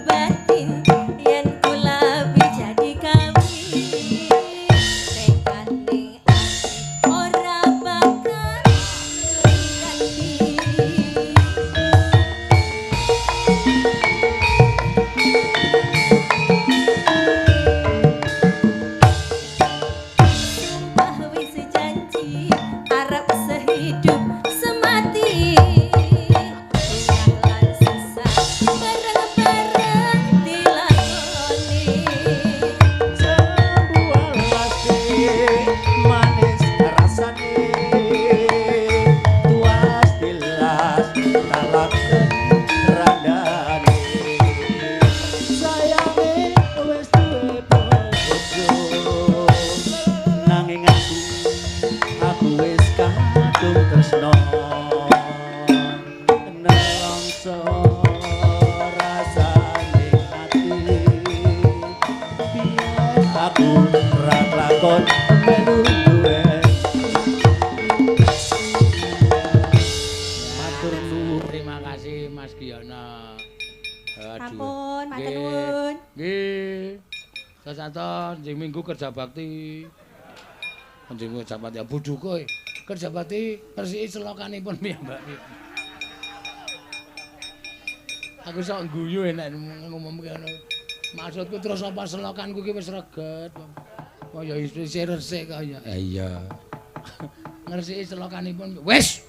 Batin yen kula jadi kawin. kon melu duet. Matur nuwun. Terima kasih Mas Giyono. Ampun, matur nuwun. Nggih. Sasaton jeng minggu kerja bakti. Jeng kerja bakti ya bodho kowe. Kerja bakti resiki selokanipun piyambak. Aku sok guyu enak ngumumke ngono. Maksudku terus apa selokanku ki wis reget. Kaya isih resik kaya. Iya. Ngresiki selokanipun wis.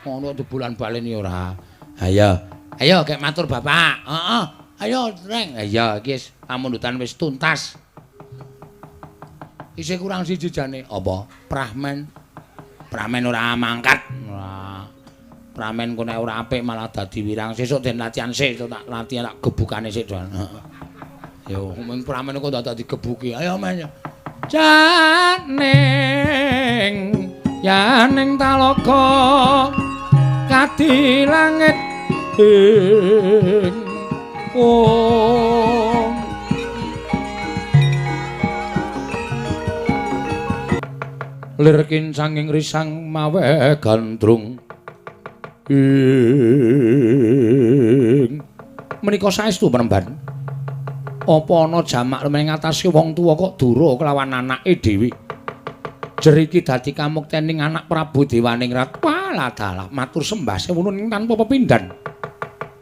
Ngono debulan baleni ora. Ayo. Ayo kek matur bapak. Heeh. Ayo, Reng. Iya, iki wis pamundutan wis tuntas. Isih kurang siji jane. Apa? Prahmen. Pramen ora mangkat. Ora. Pramen ku nek ora apik malah dadi wirang. Sesuk den latihan sik, tak latihan tak gebukane sik, Don. Heeh. Yo, mung pramen kok dadak digebuki. Ayo men. Janing yaning talaga kadi langit ing om. Lir kincanging risang mawe gandrung ing menika saestu penemban. Apa ana jamak lumayan ngatasi wong tuwa kok dura kelawan anake dhewe. Jeriki dadi kamuktening anak Prabu Dewaningrat. Walah dalah matur sembah sewununing tanpa pepindhan.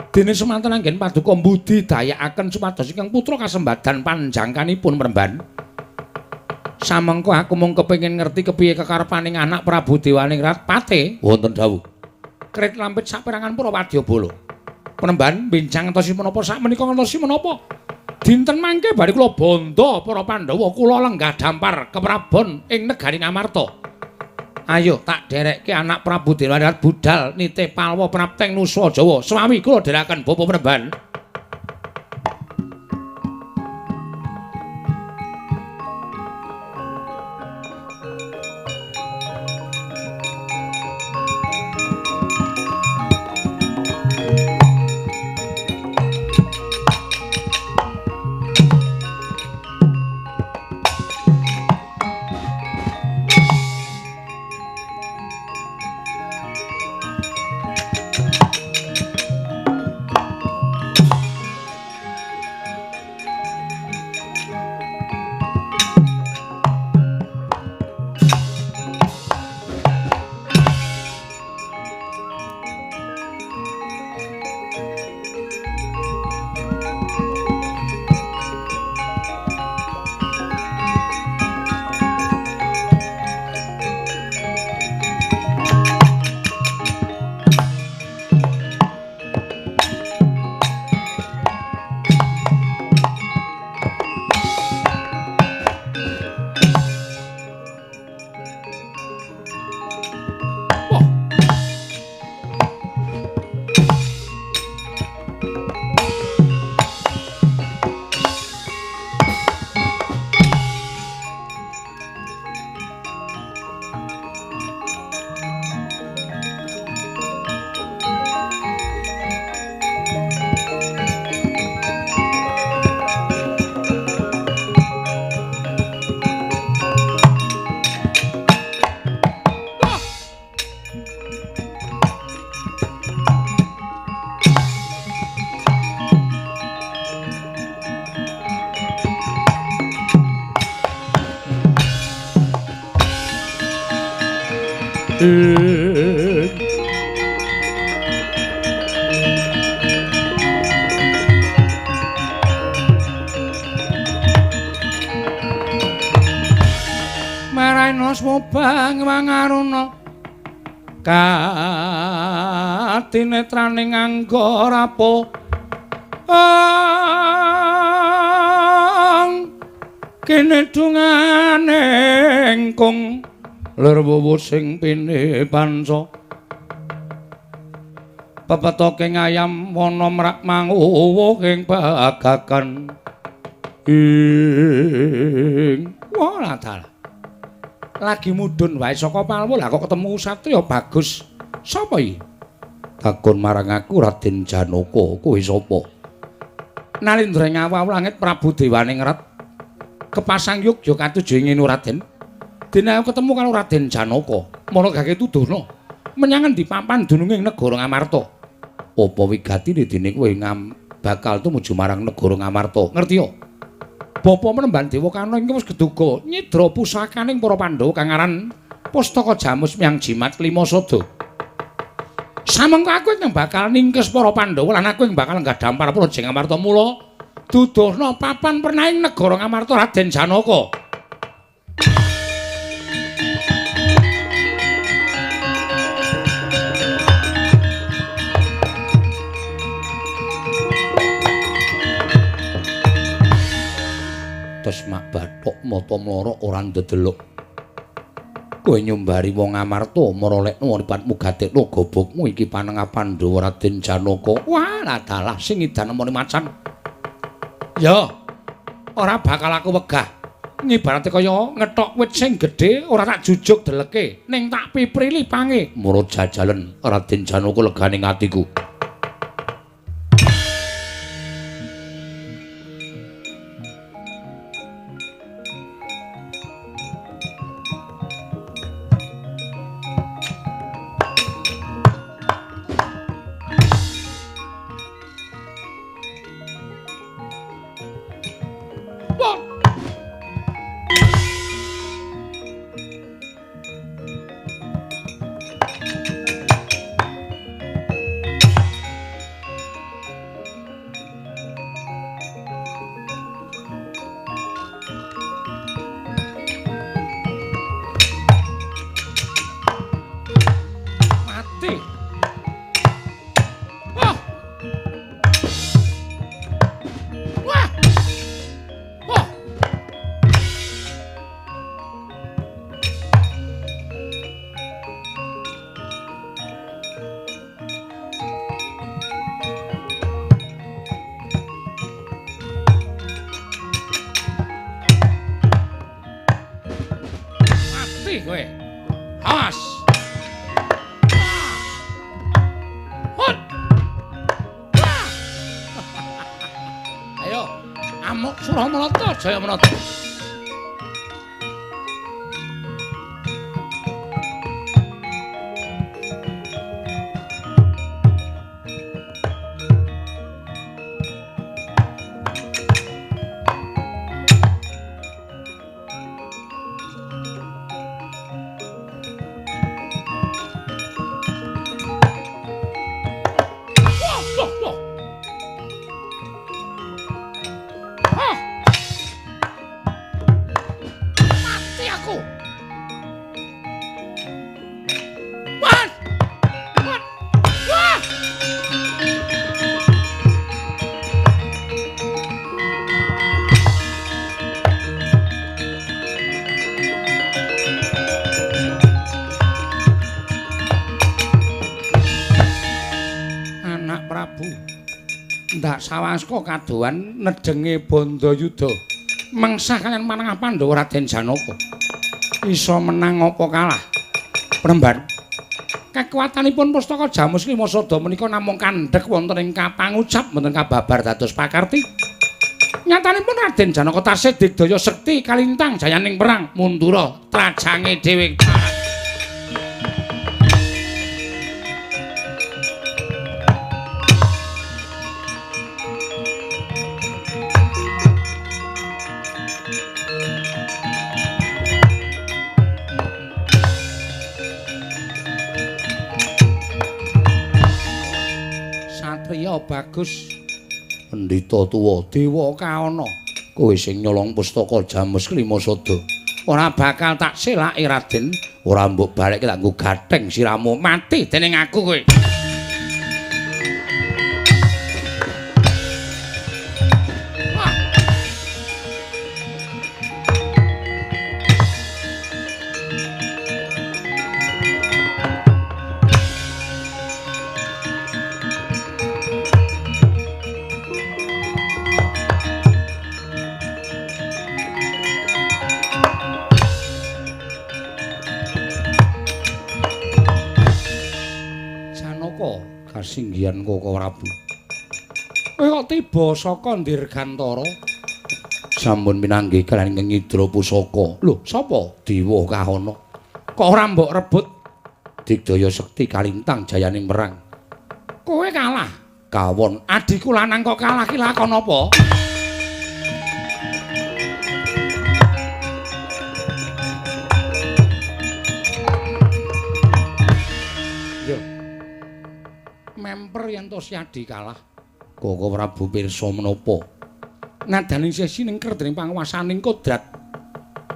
Dene semanten anggen paduka mbudi dayakaken supados ingkang putra kasembadan panjangkanipun peremban. Samengko aku mung kepengin ngerti kepiye kekarepaning anak Prabu Dewaningrat pate wonten dawuh. Krit lampit saperangan para wadyabala. Penemban bincang ngentosi menapa sak menika ngentosi menapa? Dinten mangke bari kula bandha para Pandhawa kula lenggah dampar keprabon ing negari Ngamarta. Ayo tak derekke anak Prabu Dewaningrat budal nitih palwa prapteng nusa Jawa. Swawi kula dherekaken Bapak Penemban. Mubang wangaruna katinetraning angga rapo kene dungane engkung lir wuwu sing pine panca pepetoke ngayam wana mrak manguwuh ing bagakan ing wala dalah. Lagi mudhun wae saka Palwa lah kok ketemu satriya bagus. Sapa iki? Takon marang aku Raden Janaka, kowe sapa? Nalindra ing awaw langit Prabu Dewaningrat. Kepasang yogya katuju ing ngene Raden. Dene aku ketemu karo Raden Janaka. Mara gage tuduhna menyang endi papan dununge ing negara Ngamarta. Apa wigatine dene kowe bakal tumuju marang negara Ngamarta? Ngerti ya? Bapa Menemban Dewa Karna ing wis keduga nyidra pusakaning para Pandhawa kang aran Pustaka Jamus Myang Jimat Lima Sada. Samengko aku ingkang bakal ningkes para Pandhawa lan aku ing bakal nggadhampar Praja Ngamarta. Mula duduhna papan pernaing negara Ngamarta Raden Janaka. Tes mak bathok mata mlorok ora ndedelok. Kowe nyumbari wong Ngamarta marolekno mripatmu gatekno gobokmu iki panengah Pandhawa Raden Janaka. Wah, dalah sing edan nemoni macan. Ya, ora bakal aku wegah. Ngibarate kaya ngethok wit sing gedhe ora tak jujuk deleke, ning tak piprili pange. Mara jajalen Raden Janaka legane atiku. Kowe. Awas. Hut. Ayo, amuk Suramarata Jayamanata. Sawaska kadohan nedenge Bandayuda mengsah kaliyan manengah Pandhawa Raden Janaka. Iso menang apa kalah? Premban. Kekuatanipun Pustaka Jamus Lima Sada menika namung kandhek wonten ing kapangucap mboten kababar dados pakarti. Nyatanipun Raden Janaka tasih digdaya sekti kalintang jayaning perang mundura trajange dhewe. Bagus pendhita tuwa dewa kaana kowe sing nyolong pustaka Jamus Lima Sada ora bakal tak selake Raden, ora mbok balekke tak nggo gatheng siramu mati dening aku kowe. Kasinggihan Koko Prabu. Kowe kok tiba saka Dirgantara? Sampun pinanggih kaliyan ingkang nyidra pusaka. Lho, sapa? Dewa Kahana. Kok ora mbok rebut? Digdaya sekti kalintang jayaning perang. Kowe kalah. Kawon, adhiku lanang kok kalah ki lakon apa? Yo. Memper yen to Syadi kalah. Koko Prabu pirsa menapa? Nadane sesi ning kerdening panguwasaning kodrat.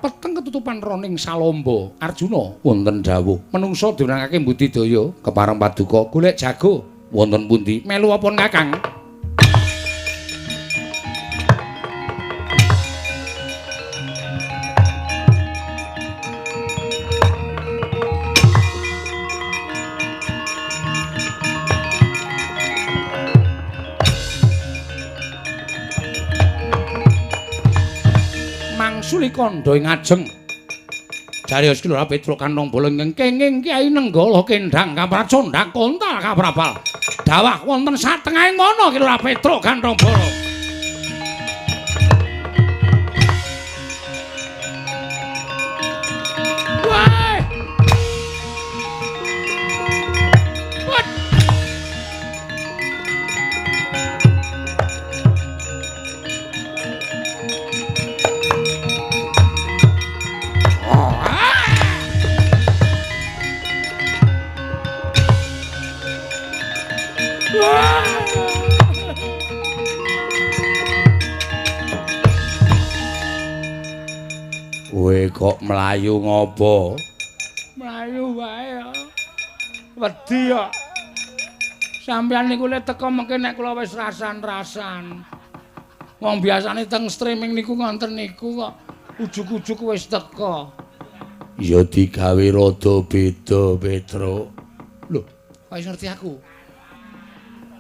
Peteng ketutupan roning salomba. Arjuna wonten dawuh, menungsa diwenangake mbudidaya kepareng paduka golek jago. Wonten pundi? Melu apa Kakang? Mangsuli kandha ing ajeng. Jarios ki Lurah Petruk kantong bolong ingkang kenging Kyai Nenggala kendhang kapracondhang kontal kaprabal. Dawah wonten satengahing mana ki Lurah Petruk kantong bolong. Wah! What? Kowe kok mlayu ngopo? Mlayu wae ya. Wedi kok. Sampeyan niku le teko mengke nek kula wis rasan-rasan. Wong biasane teng streaming niku ngonten niku kok ujug-ujug wis teko. Ya digawe rada beda, Petruk. Lho, kok wis ngerti aku?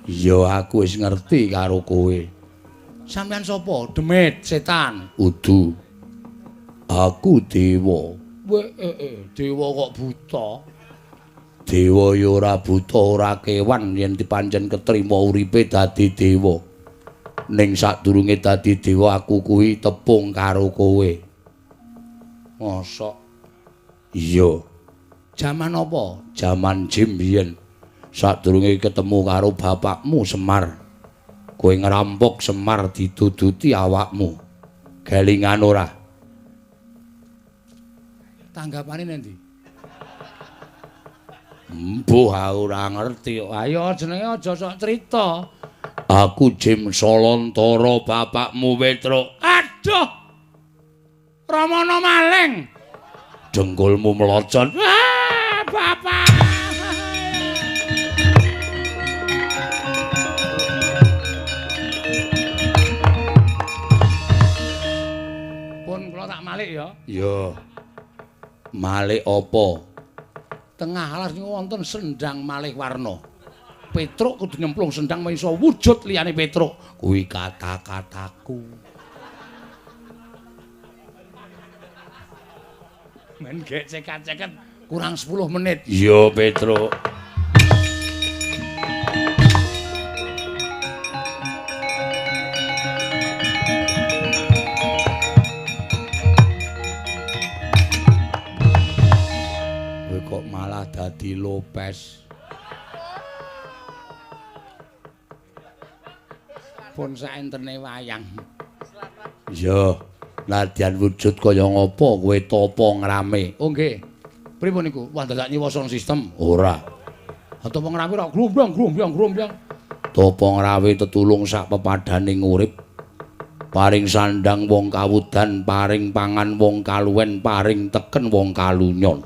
Ya aku wis ngerti karo kowe. Sampeyan sapa? Demit, setan. Udu. Aku dewa. Dewa kok buta? Dewa ya ora buta, ora kewan yen dipancen ketrima uripe dadi dewa. Ning sadurunge dadi dewa aku kuwi tepung karo kowe. Mosok? Iya. Jaman apa? Jaman jim biyen. Sadurunge ketemu karo bapakmu Semar. Kowe ngrampok Semar diduduti awakmu. Gelingan ora? Tanggapane nendi? Mbuh ora ngerti. Ayo jenenge aja sok crita. Aku Jim Solontara bapakmu Petruk. Aduh. Ramana maling. Dengkulmu melocot. Ah, bapak. Pun kula tak malik ya. Iya. Malik apa? Tengah alas niku wonten sendang malih warna. Petruk kudu nyemplung sendang iso wujud liyane Petruk. Kuwi kata-kataku. Men gek cekat-ceket kurang 10 menit. Iya, Petruk. Kok malah dadi Lopez. Pun saentene wayang. Iya, nadyan wujud kaya ngapa kowe tapa ngrame. Oh nggih. Pripun niku? Wah dadak nyewa sound system? Ora. Tapa ngrame ora grombyang grombyang grombyang. Tapa ngrawe tetulung sak pepadaning urip. Paring sandang wong kawudan, paring pangan wong kaluwen, paring teken wong kalunyon.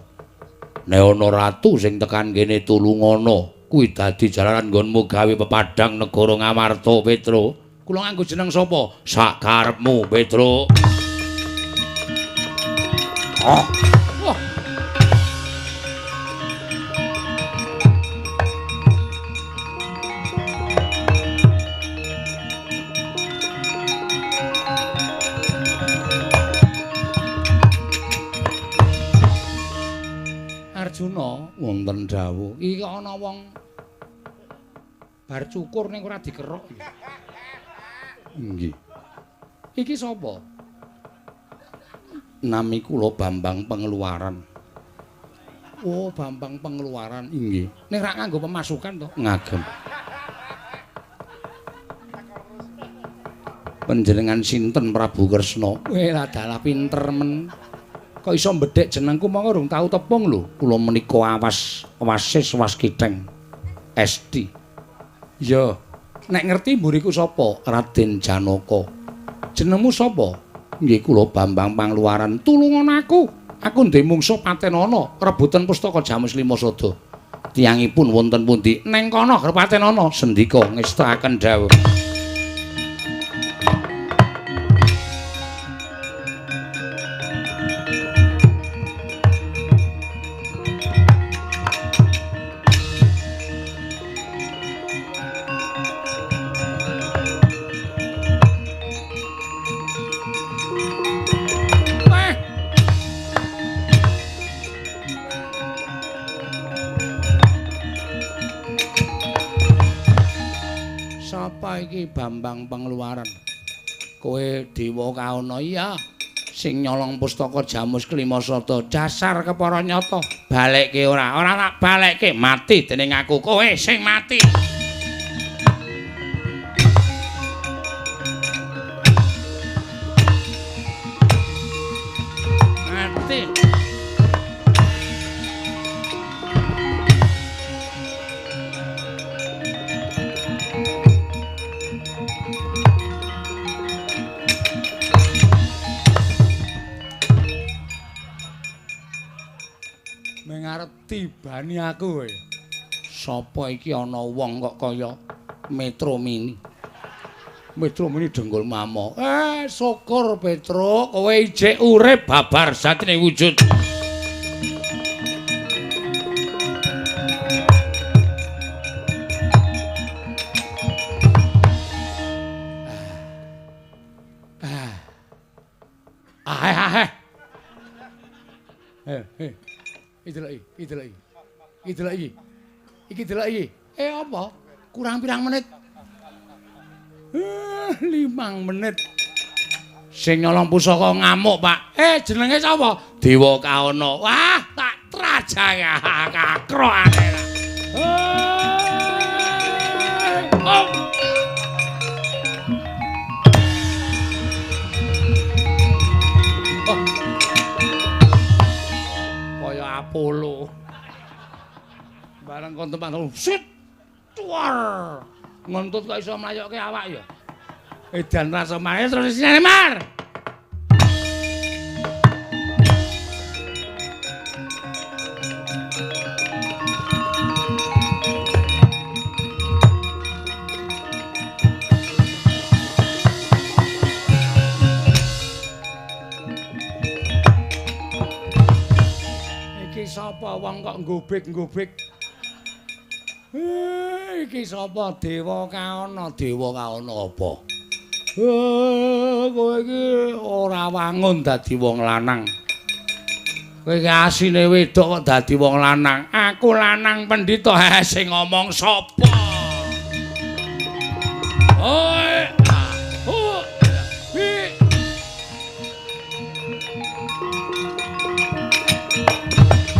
Nek ana ratu sing tekan kene tulungana, kuwi dadi jalaran nggonmu gawe pepadang negara Ngamarta, Petruk. Kula nganggo jeneng sapa? Sak karepmu, Petruk. Oh. Wah. Arjuna wonten dawuh, iki ana wong bar cukur ning ora dikerok iki. Nggih. Iki sapa? Nami kula Bambang Pengeluaran. Oh, Bambang Pengeluaran inggih. Ning rak nganggo pemasukan to? Ngagem. Panjenengan sinten Prabu Kresna? Weh, dalah pinter men. Kok iso mbedhek jenengku monggo rung tau tepung lho. Kula menika awas wasis waskiteng. SD. Ya, nek ngerti mburiku sapa? Raden Janaka. Jenengmu sapa? Nggih kula Bambang Pangluaran. Tulungan aku. Aku ndek mungsuh patenana rebutan pustaka Jamus Lima Sada. Tiyangipun wonten pundi? Neng kono patenana. Sendika ngestakaken dawuh. Iki Bambang Pengeluaran. Kowe Dewa Kaona iya sing nyolong pustaka Jamus Kelima Sada. Dasar kepara nyata. Balekke ora? Ora tak balekke, mati dening aku. Kowe sing mati. Mati. Mengarep tibani aku kowe. Sapa iki ana wong kok kaya Metro Mini. Metro Mini dengkul mamo. Syukur Petro, kowe ijek urip babar satine wujud. Iki delok iki. Apa? Kurang pirang menit? 5 menit. Sing nyolong pusaka ngamuk, Pak. Jenenge sapa? Dewa Kaona. Wah, tak trajang kakrokane. Oh. Kaya Apollo. Bareng kon tempat sit tuar. Ngentut kok iso mlayokke awak ya. Edan rasa mahe terus isine Mar. Iki sapa wong kok nggobek-nggobek? Iki sapa Dewa Kaona? Dewa Kaona apa? Kowe iki ora wangun dadi wong lanang. Kowe iki asine wedok kok dadi wong lanang. Aku lanang pendhita. Sing ngomong sapa? Oi, ah, hi.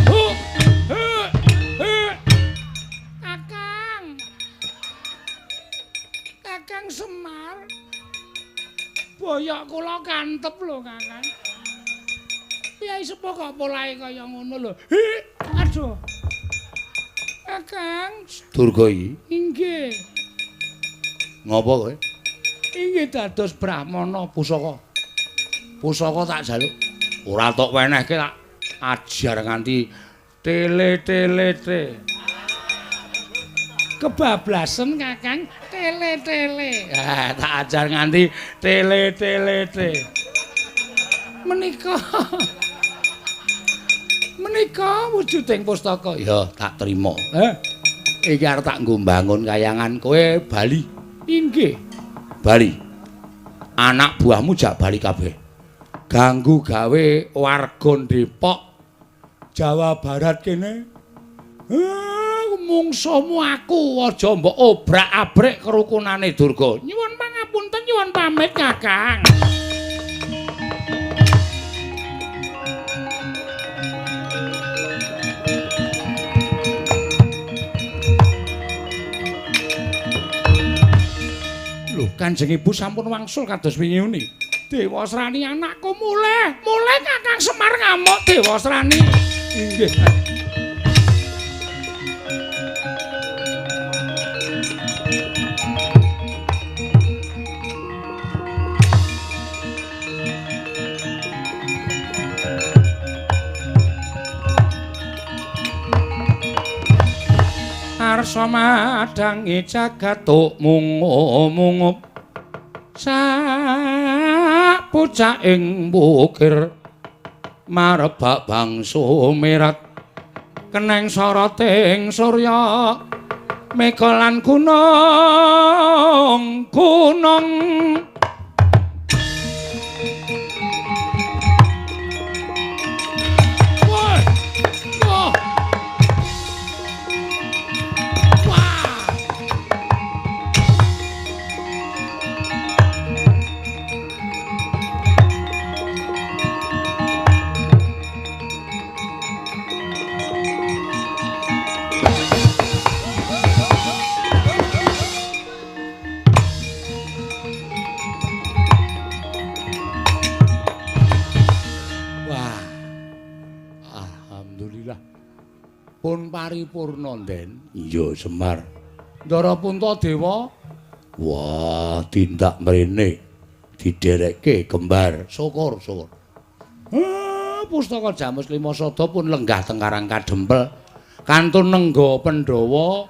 Hu, he, he. Kakang. Kakang Semar. Boyok kula kantep lho, Kakang. Piye sepo kok polahe kaya ngono lho. Hi, aduh. Kakang Durga iki. Inggih. Ngopo kowe? Inggih dados brahmana pusaka. Pusaka tak jaluk. Ora tok wenehke tak ajar nganti tele-tele-te. Kebablasen Kakang, tele-tele. Ah, tak ajar nganti tele-tele-te. Menika menika wujuding pustaka. Ya, tak trima. Iki arep tak nggo mbangun kayangan kowe bali. Inggih. Bali. Anak buahmu jak bali kabeh. Ganggu gawe warga Depok, Jawa Barat kene. Mungsuhmu aku aja mbok obrak-abrik kerukunane Durga. Nyuwun pangapunten, nyuwun pamit Kakang. Kanjeng Ibu sampun wangsul kados wingi uni. Dewasrani anakku mulih, mulih Kakang Semar ngamuk Dewasrani. Inggih. Arsa madhangi jagat mungup-mungup sak pucaking bukir marebak bangsu mirat keneng soroting surya mega lan gunung gunung. Pun paripurna, Den. Iya, Semar. Ndara Puntadewa. Wah, tindak mrene diderekke kembar. Syukur, syukur. Pustaka Jamus Lima Sada pun lenggah teng Karang Kadempel. Kantun nengga Pandhawa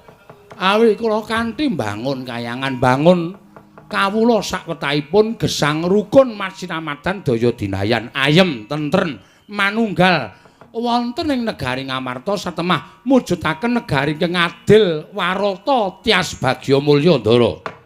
awi kula kanthi mbangun kayangan bangun kawula sakwetahipun gesang rukun masinamadan daya dinayan ayem tentren manunggal wonten ing negari Ngamarta satemah mujudaken negari ingkang adil warata tias bagya mulya, Ndara.